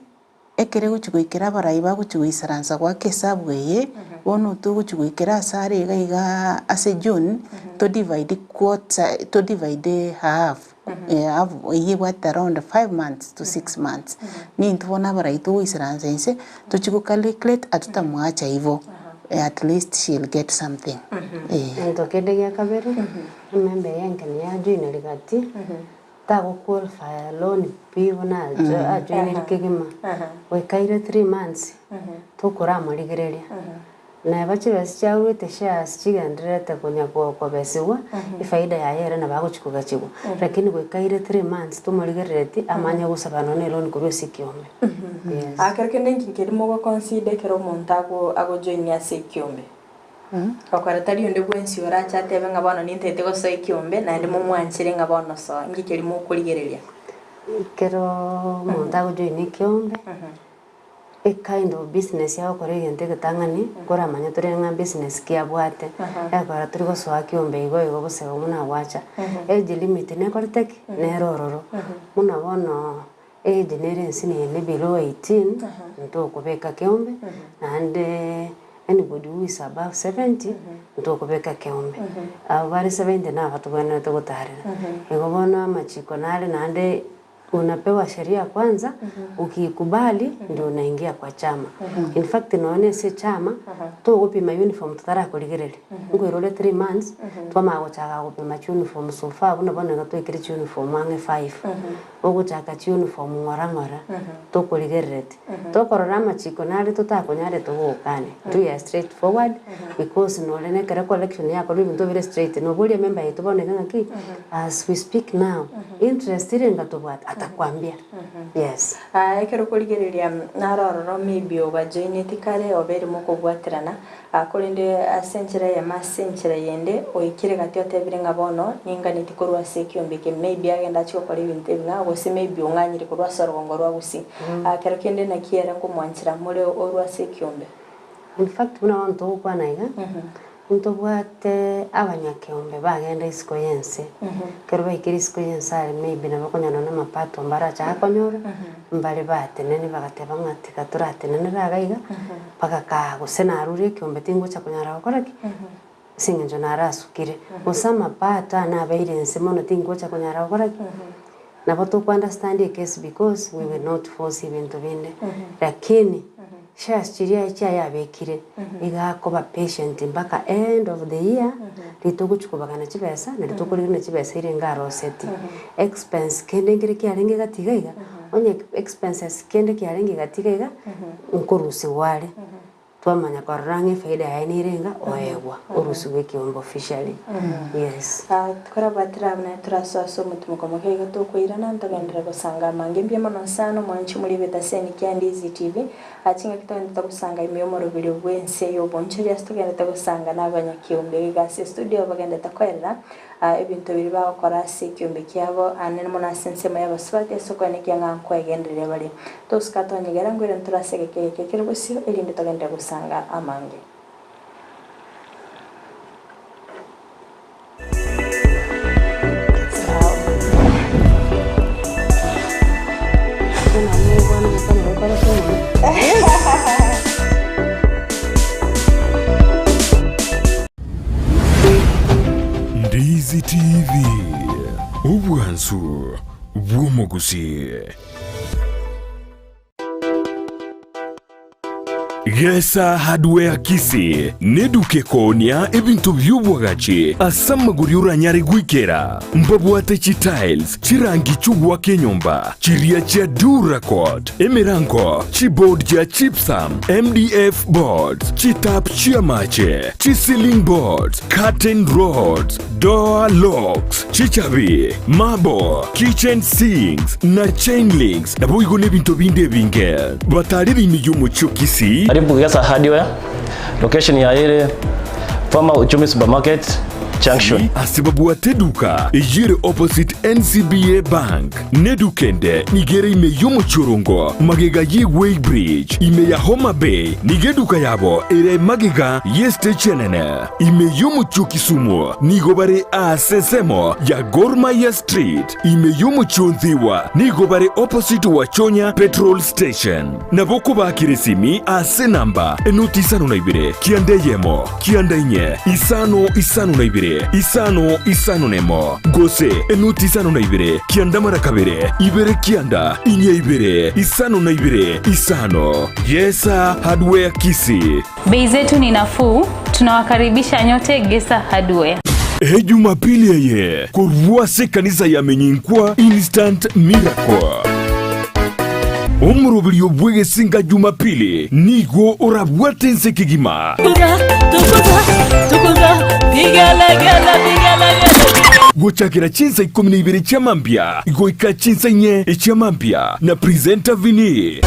ekere gochia goikera abarai bagochia goisaransa goaka esabu eye, bono togochia goikera ase are iga igaa ase June, to divide quarter to divide half half eywo ebwate around five months to six months, nintwe bono abarai togoisaransa inse, tochie go calculate atotamoacha igo, at least she will get something eh. Egento kende gia kabere, Ememba eye enkeni yajoina rigati, tagoqualify loan pi buna ajoinire kegima, goika aire three months, tokoramorigereria. Neba chibesa chiaruete shares chigendererete konya kobesigwa, efaida yaye ere nabo agochia kogachigwa. Lakini goika aire three months tomorigerereti, amanye gosaba nonya ne loan korwa ase ekiombe. Yes. Ekero kende nki nkeri mogoconsider ekero omonto agojoinia ase ekiombe? Gokora tari onde bwensi orache atebe ng'a bono nintagete gosoa ekiombe, naende momwanchere ng'a bono soa. Inki keria mokorigereria? Ekero omonto agojoina ekiombe, a kind of business agokora egento egetang'ani, nkoramanya tore ng'a business ki abwate, egekogera tori gosoa kiombe igo igo gose igo buna agwacha. Age limit nekorete ki? Nere ororo. Buna bono age nere ense nere below 18, ntokobeka kiombe, naende Anybody who is above 70 ntokobeka keombe. Abwo bare 70 naba tobwenerete gotarera. Igo bono amachiko nare naende unapewa sheria kwanza ukiikubali ndio unaingia kwa chama. In fact nonya na ase echama togopima uniform totarakorigereria. Nkoirore 3 months twamanya gochaka gopima chiuniform so far buna bono iga twaikire chiuniform ang'e five. Ogochaka chiuniform ng'ora ng'ora tokorigerereti. Tokorora amachiko nare totakonyare togokane. We are straight forward because nore na ekero collection yakorwa ebinto bire straight noboria ememba yaito bono iga ng'aki as we speak now interest renga tobwate atakwambia yes. Aa ekero okorigereria naro ororo maybe obajoineti kare obeire mokobwaterana Aa korende ase enchera eyemo ase enchera eyende, oikire gati otebire ng'a bono ninganeti korwa ase ekiombe eke, maybe agende achie gokora ebinto ebi ng'a gose maybe ong'anyire korwa ase orogongo rwa gusii. Aa kero kende naki ere nkomwanchera more orwe ase ekiombe? In fact buna bono togokwana iga, ntobwate abanyakeombe bagenda isiko y'ense, ekero baikire isiko y'ense aria maybe nabo okonyora nonye amapato mbarache akonyora, mbare bateneni bagateba ng'a tiga toratenenere iga iga, Bagakaa, gose narure ekeombe tingocha konyara gokora ki? Ase engencho narasukire. Gose amapato ane abeire inse mono tingocha konyara gokora ki? Nabo toko understand ekesi because we will not force ebinto binde. Lakini. Shares chiria chiaye abekire, iga akoba patient mpaka end of the year, riria togochia kobagana chibesa, nario tokorigerania chibesa eria enga aroseti. Expense kende nkere kiarenge gati iga iga, onye expenses kende kiarenge gati iga iga, nkorusigwa are. Twamanya korora ng'a efaida yaye nere enga, oegwa, orusigwe ekeombe officially, yes. Tokorabatera abwo naye torasoe ase omotimoko moke iga tokoirana ntogenderere gosanga amange mbuya mono sana omwanchi omoriri bw'etaseni kia Ndizi TV aa chingaki togenderete gosanga ime y'omoroberio bw'ense y'obonchori ase togenderete gosanga na abanyakeombe iga ase estudio bagenderete koerera aa ebinto biria bagokora ase ekeombe kiabo anene mono ase ensemo y'abasubati ase okoenekia ng'a nkwegendereria bare. Tosuka tonyegera nkoirane tore ase egeka eke kere bosio erinde togenderere gosanga amange. Ndizi TV, obwansu bw'omogusii. Gesa Hardware Kisii neduka ekoonia ebinto bi'obwagachi ase amagori oranyare goikera. Mbabwate chitiles, chirangi chi'ogoaka enyomba, chiria chia Duracoat, emerango, chiboard chia gypsum, MDF boards, chitap chi'amache, chiceiling boards, curtain rods, door locks, chichabi, marble, kitchen sinks, na chain links, naboigo nebinto binde ebinge. Batarire ime y'omochie o Kisii. Karibu Gesa Hardware, location yaye ere former Uchumi Supermarket Junction. Ase babwate eduka eyio ere opposite NCBA Bank. Neduka ende nigo ere ime y'omochie orongo magega ye Weigh Bridge ime ya Homa Bay nigo eduka yabo ere magega ye stage enene. Ime y'omochie o Kisumu nigo bare aase ensemo ya Gor Mahia Street. Ime y'omochie o Nthiwa nigo bare opposite Wachonya Petrol Station. Nabo okobakera esimi ase enamba enoti isano na ibere, kianda eyemo, kianda inye, isano isano na ibere, isano isano na emo, gose enoti isano na ibere, kianda mara kabere, ibere kianda, inye ibere, isano na ibere, isano. Yesa Hardware Kisii. Bei zetu ni nafuu, tunawakaribisha nyote Gesa Hardware. Ejumapili eye korwa ase ekanisa ya Menyinkwa Instant Miracle. Omoroberio bw'egesinga Jumapili nigo orabwate ense kegima. Gochakera chinsa ikomi na ibere chia mambia goika chinsa inye chia mambia na presenter Vinny.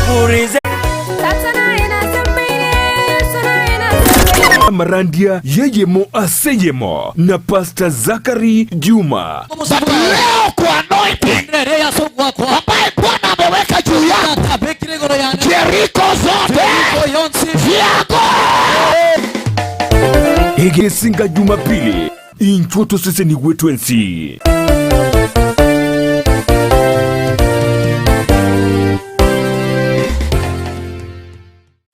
Amarandia y'eyemo ase eyemo na Pastor Zachary Juma. But leo kwa anointing ambaye Bwana ameweka juu yako, Jericho zote zianguke. Egesinga Jumapili intwo tosesenigwe twensi.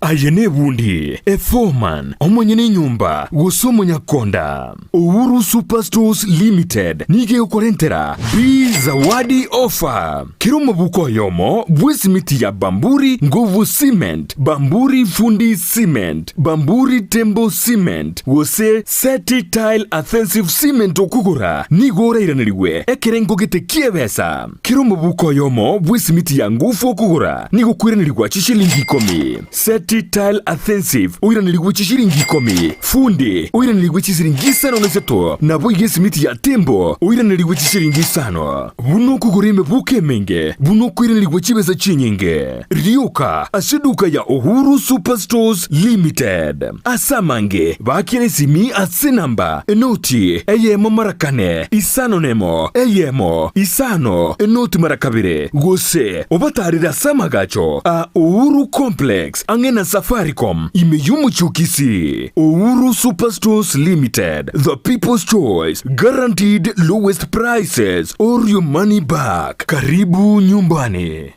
Aye nebundi, eforeman, omonyene enyomba, gose omonyakonda. Uhuru Superstores Limited nigo egokorentera Bi Zawadi Offer. Kera omobuko oyomo bw'esimiti ya Bamburi Nguvu Cement, Bamburi Fundi Cement, Bamburi Tembo Cement, gose Seti Tile Adhesive Cement okogora nigo orairanerigwe ekerengo gete ki'ebesa. Kera omobuko oyomo bw'esimiti ya ngufu okogora nigo okoiranerigwa chishilingi ikomi. Seti Tile Adhesive oiranerigwe chishilingi ikomi. Fundi oiranerigwe chisiringi isano na isato, naboigo esimiti ya Tembo oiranerigwe chishilingi isano. Buna okogora emebuko emenge, buna okoiranerigwa chibesa chinyinge. Rioka ase eduka ya Uhuru Superstores Limited. Ase amange, baakera esimi ase enamba enoti eyemo mara kane, isano nemo, eyemo, isano, enoti mara kabere, gose obatarere ase amagacho a Uhuru Complex ang'e na Safaricom ime y'omochie o Kisii. Uhuru Superstores Limited, the people's choice, guaranteed lowest prices or your money back. Karibu nyumbani.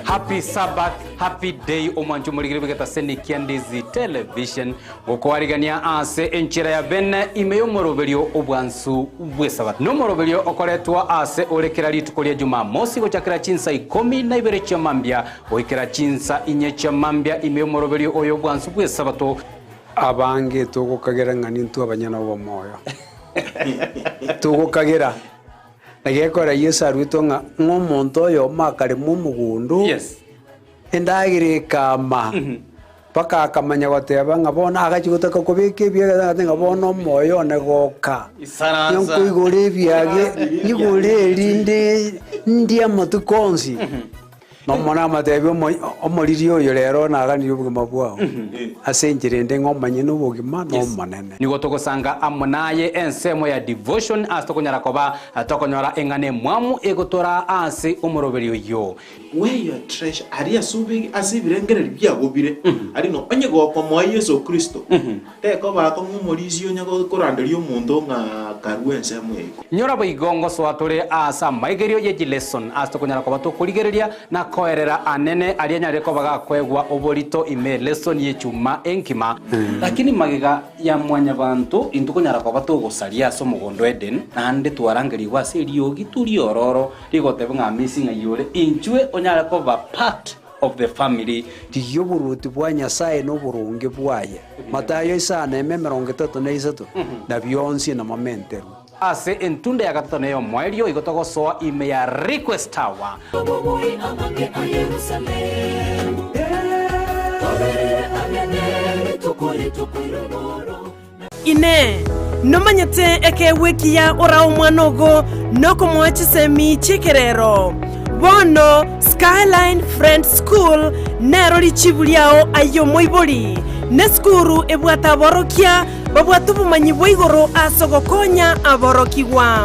Happy Sabbath, happy day omwancho omorigeri bw'egetaseni kia Ndizi Television gokoarigania ase enchera ya bene ime y'omoroberio obwansu bw'esabato. Nomoroberio okoretwa ase ore kera rituko ria Jumamosi gochakera chinsa ikomi na ibere chia mambia goikera chinsa inye chia mambia ime y'omoroberio oyo obwansu bw'esabato. Abange togokagera ng'a nintwe abanyene obomoyo. Togokagera. Na gekora Yeso aruetwe ng'a ng'omonto oyomo akarema omogondo, endagera ekama, mpaka akamanya goteba ng'a bono agachia gotaka kobeka ebiage agateba ng'a bono omoyo one goka, Isaransa. nkoigore ebiage, nyigore erinde ndie amatuko onsi. Nomonene amatebie omoriri oyo rero naganirie obogima bwao, ase enchera ende ng'a omonyene obogima n'Omonene. Nigo togosanga amo naye ensemo ya devotion ase tokonyara koba tokonyora eng'ana emwamu egotoraa ase omoroberio oyio. Where your treasure, aria ase obege ase ebirengererio biago bire, aria no onye gokomoa Yeso Kristo, tekoba akong'u omorisia onye koranderia omonto ng'a karue ensemo eye. Nyora boigo ngosoa tore aase amaigerio ye chileson ase tokonyara koba tokorigereria na koerera anene aria anyarire koba gakoegwa oborito ime elesson y'echuma enkima. Lakini magega ya mwanyabanto intwe konyara koba togosaria ase omogondo o Eden, naende twarangerigwe ase eriogi tu riororo rigoteba ng'a Amisi ng'ai ore, inchwe onyare koba part of the family. Rigia oboruoti bwa Nyasae na oboronge bwaye, Matayo isano eme 33, na bionsi namamenterwe. Ase entunda ya gatato na ey'omoerio igo togosoa ime ya Request Tower. Inee! Nomanyete ekeegwa ekiya orae omwana ogo nokomoa chisemi chi'ekerero? Bono Skyline Friends School nero richibu riao aye omoibori. Nesukuru ebwate aborokia babwate obomanyi bwa igoro ase ogokonya aborokigwa.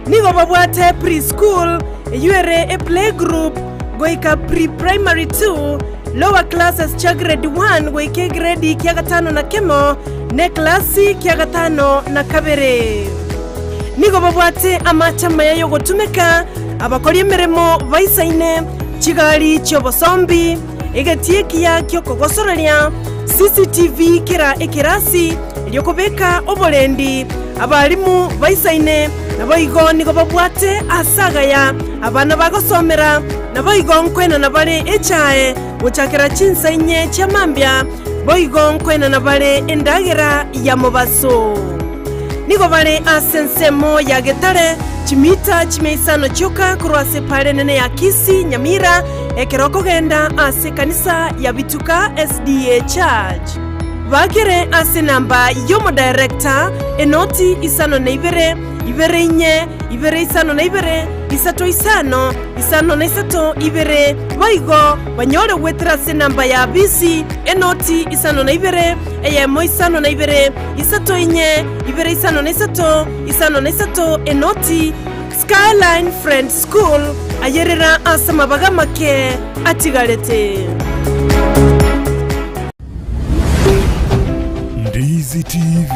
Nigo babwate pre-school, eyio ere eplaygroup goika pre-primary 2, Lower classes chia grade 1 goika egredi kia gatano na kemo, na eklasi kia gatano na kabere. Nigo babwate amache amaya y'ogotumeka, abakori emeremo baisaine, chigari chi'obosombi, egetii ekiya ki'okogosoreria, CCTV kera ekerasi, eri'okobeka oborendi, abalimu baisaine, naboigo nigo babwate aase agaya abana bagosomera, Naboigo nkwenana bare echae gochakera chinsa inye chia mambia, boigo nkwenana bare endagera ya mobaso. Nigo bare ase ensemo ya Getare, chimita chimia isano chioka korwa ase epaara enene ya Kisii, Nyamira, ekero okogenda ase ekanisa ya Bituka SDA Church. Bakere ase enamba y'omodirector, enoti isano na ibere, ibere inye, ibere isano na ibere, isato isano, isano na isato, ibere, boigo banyore goetera ase enamba ya bisi, enoti isano na ibere, eyemo isano na ibere, isato inye, ibere isano na isato, isano na isato, enoti. Skyline Friends School, ayerera ase amabaga amake atigarete. Ndizi TV,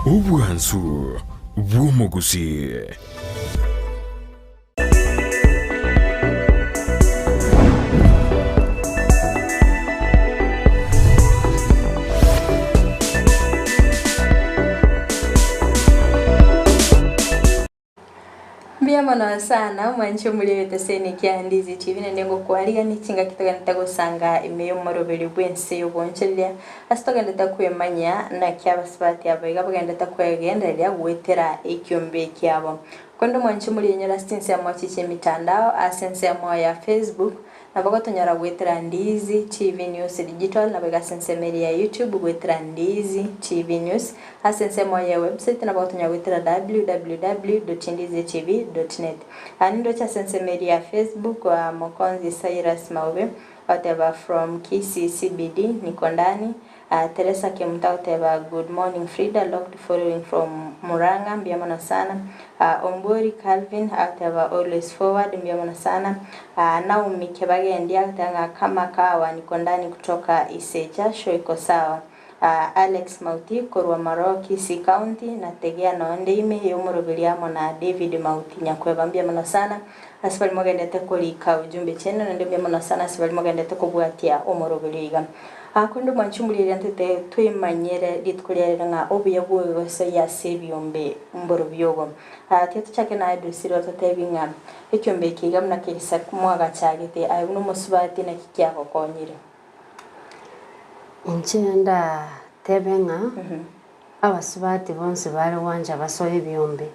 obwansu bw'omogusii. Mbuya mono sana mwanche omori egeteseni kia Ndizi TV naende ngokwarigania chingaki togenderete gosanga ime y'omoroberi bw'ense y'obonchereria ase togenderete kwemanyia naki abasubati aba iga bagenderete kwegendereria goetera ekiombe kiabo. Korende mwanche morinyore ase chinsemo echi chi'emitandao ase ensemo ya Facebook Nabo gotonyora goetera Ndizi TV News Digital, naboigo ase ensemo eria ya YouTube goetera Ndizi TV News. Ase ensemo ya website nabo gotonyora goetera www.ndizitv.net. Aa nindoche ase ensemo eria ya Facebook Mokonzi Cyrus Maube agoteba from Kisii CBD niko ndani. Teresa Kemunto agoteba good morning Frida locked following from Murang'a mbuya mono sana. Ombori Calvin agoteba always forward mbuya mono sana. Naomi Kebagendi agoteba ng'a kama kawa niko ndani kutoka Isecha show iko sawa. Alex Mauti korwa Maroo Kisii County na Tegea nonde ime y'omoroberi amo na David Mauti Nyakweba mbuya mono sana ase baria mogendete korika ujumbe chiaino naende mbuya mono sana ase baria mogendete kobwatia omoroberi oiga. Korende omwanchi omoria eria ntete twemanyere rituko ria rero ng'a obuya bw'egosoyia ase ebiombe mborobio obo. Tiga tochake naye Drusilla ototebi ng'a ekiombe eke iga buna kegesaku mwagachagete aye buna omosubati naki kiagokonyire. Inche ndatebe ng'a abasubati bonsi bare gwancha basoe ebiombe,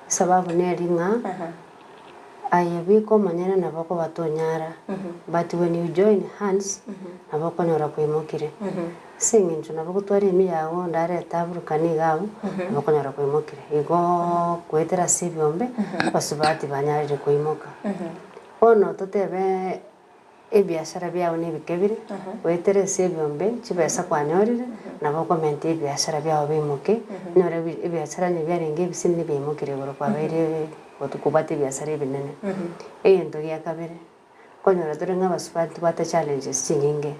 esababu neri ng'a aye bweka omonyene nabo okobatonyara, but when you join hands nabo okonyora kwaimokire. Ase eng'encho nabo ogotwara emi yago ndarete aburukani iga abwo, nabo okonyora kwaimokire. Igoo goetera ase ebiombe, abasubati banyarire koimoka. Bono totebe. Ebiasara biao nebike bire, goetera ase ebiombe chibesa kwanyorire, nabo okomenta ebiasara biao biimoke, onyore ebiasara onye biarenge ebisini biaimokire igoro kwabeire kobwate ebiasara ebinene. Egento gia kabere, okonyora tore ng'a abasubati ntobwate challenges chinyinge.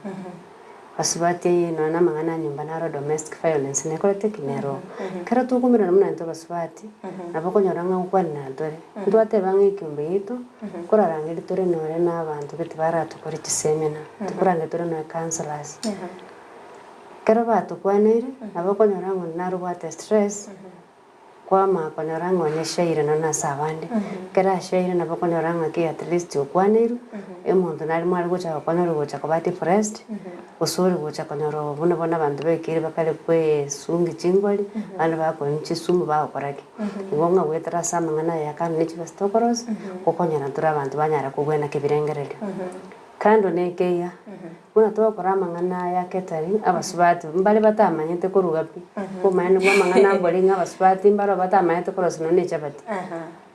Basubati nonya na amang'ana a nyomba naro domestic violence nekorete ki? Nero. Ekero tokomerana buna intwe abasubati, nabo okonyora ng'a ngokwanera ntore, ntwateba ng'a ekiombe giaito, nkorarangeria tore nore na abanto gete baratokore chisemina, tokorangeria tore noe counsellors. Ekero batokwaneire, nabo okonyora ng'a onde narobwate stress. Kwama konyora ng'a onye ashaire nonya ase abande, ekero ashaire nabo okonyora ng'a ki at least okwaneirwe, omonto nare mware gocha gokonya ore gocha koba depressed, gose ore gocha konyora buna bono abanto baikeire bakare kwesungi chingori, abande bakonywa chisumu bagokora ki. Igo ng'a goetera ase amang'ana aya kando ne chibesa tokorosia, gokonyora ntore abanto banyara kobwena kebirengererio. Kando nekeiga, buna togokora amang'ana aya catering, abasubati mbare batamanyete koruga pi, obomaene bwa amang'ana mbori ng'a abasubati mbaro batamanyete korosia nonya ne echabati.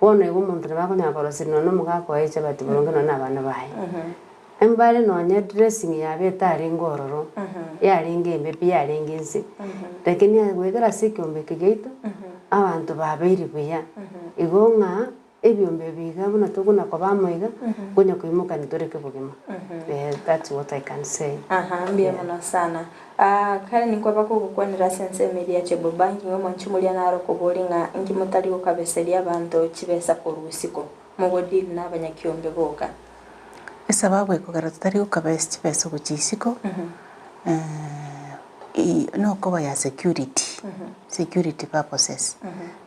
Bono igo omonto nabo akonyara korosia nonya na omogaka oye echabati boronge nonya na abana baye. Mbare nonya dressing yabo etarenge ororo, yarenge embe pi yarenge inse, lakini goetera ase ekiombe eke giaito, abanto babeire buya, igo ng'a. Ebiombe ebi iga buna tokona koba amo iga, konya koimokani tore kebogima. Eh, that's what I can say. Aha, mbuya Yeah. mono sana. Ah, kare ninkwa bakogokwanera ase ensemo eria ya Chebobangi ng'a omonche moria naro okoboria ng'a inki motari gokabeseria abanto chibesa korwa isiko, mogodeal na abanyakiombe boka. Esababu ekogera totari gokabesa chibesa gochia isiko, nokoba ya security, security purposes.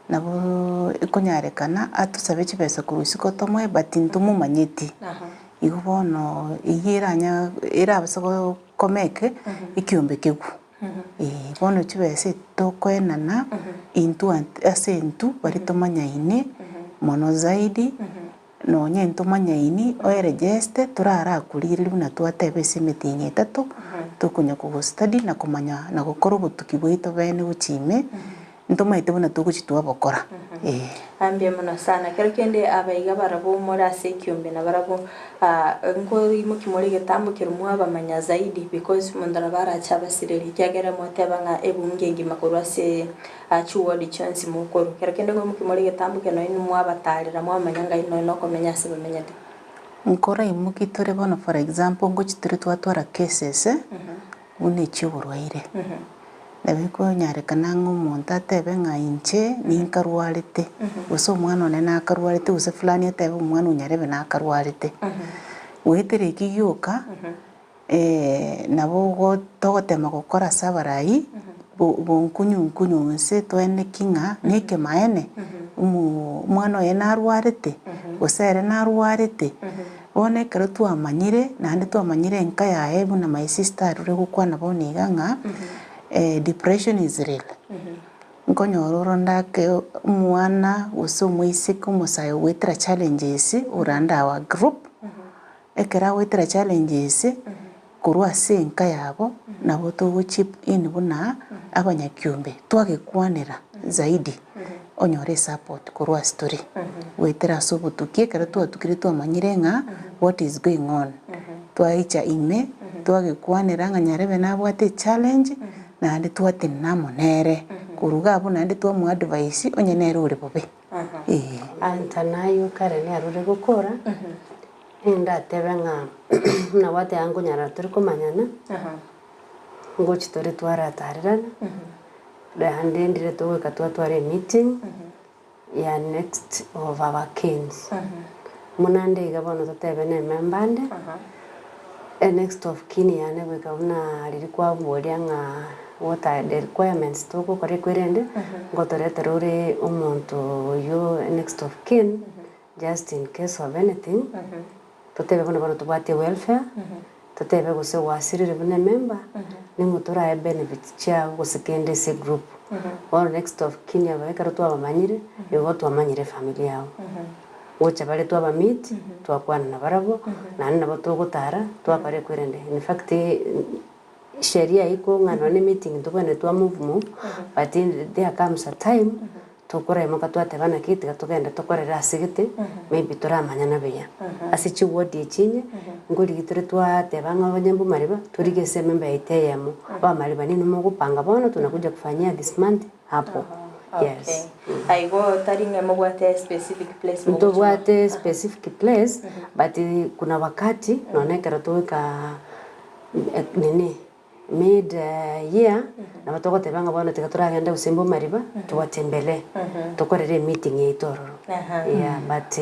Nabo ekonyarekana atosabe chibesa korwa isiko tomoe but ntomomanyeti. Igo bono eyio eranya erabase komeke ekiombe kegwo. Eeh bono chibesa eti tokoenana intwe ase intwe baria tomanyaine mono zaidi, nonye ntomanyaini oeregeste torarakorire buna twateba ase emetienyi etato, tokonya kogostudy na komanya na gokora obotuki bwaito bene gochia ime, ntomaete buna togochia twabokora ee. Mbuya mono sana. Kero kende abaiga barabwo more ase ekiombe na barabwo nkoimokia more egetambo keria mwabamanya zaidi because omonto nabo arache abasirerie ekiagera mwateba ng'a ebunge engima korwa ase chiward chionsi mokorwa. Kero kende nkoimokia more egetambo keria nonya mwabatarera mwamanya ng'ai nonya nokomenya ase bamenyete. Nkoraimoki tore bono for example ngochia tore twatwara cases buna echioborwaire. Nabo ekonyarekana ng'a omonto atebe ng'a inche ninkarwarete, gose omwana one nakarwarete, gose fulani atebe omwana o nyarebe nakarwarete. Goetera eki gioka, nabo ogo togotema gokora ase abarai, bo bonkunyu nkunyu nse toeneki ng'a na ekemaene, omo omwana oye narwarete, gose ere narwarete. Bono ekero twamanyire, naende twamanyire enka yaye buna my sister arure gokwana bono iga ng'a depression is real. Nkonyora oronde ake omwana gose omoiseke omosae ogoetera challenges ore under our group, ekero agoetera challenges korwa ase enka yabo, nabo togo chip in buna abanyakiombe, twagekwanera zaidi onyore esupport korwa ase tore, goetera ase obotuki ekero twatukire twamanyire ng'a what is going on, twaicha ime twagekwanera ng'a nyarebe nabwate echallenge naende twatenena amo nere, korwa iga abwo naende twamoa advice onye nere ore bobe eh. Anta naye kare niarure gokora, nindatebe ng'a buna gwateba nkonyara tore komanyana. Ngochi tore twaratarerana, naende ndire togoika twatwara emeeting ya next of our kins. Buna nde iga bono totebe na emember nde, e next of kin yane goika buna riria kwaboria ng'a what are the requirements togokora ekwerende, ngotoretera ore omonto oywo next of kin just in case of anything, totebe buna bono tobwate welfare, totebe gose gwasirire buna emember, ning'o torae benefits chiago gose kende ase egroup. Bono next of kin aba ekero twabamanyire, nigo twamanyire efamiri yabo. Gocha bare twabameet, twakwana nabarabwo, naende nabo togotara, twakora ekwerende. In fact, sheria iko ng'a nonye na emeeting ntobwenerete twa move move, but there comes a time, Tokoraimoka twateba naki tiga togende tokorere ase gete, maybe toramanyana buya. Ase chiward echi inye, nkorigi tore twateba ng'a onye mbomariba, torige ase ememba yaito eyemo. Abamariba ninwe mogopanga bono tunakuja kufanyia this month hapo. Yes. Okay. Igo tari ng'a mobwate specific place mogochia Ntobwate specific place, but kuna wakati, nonya ekero togoika nini. Mid year nabo togoteba ng'a bono tiga toragende gose mbomariba twatembelee tokorere emeeting yaito ororo yeah but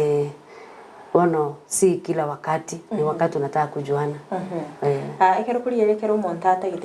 bono si kila wakati ni wakati unataka kujuana eh. Ah, ekero korigereria ekero omonto atagete.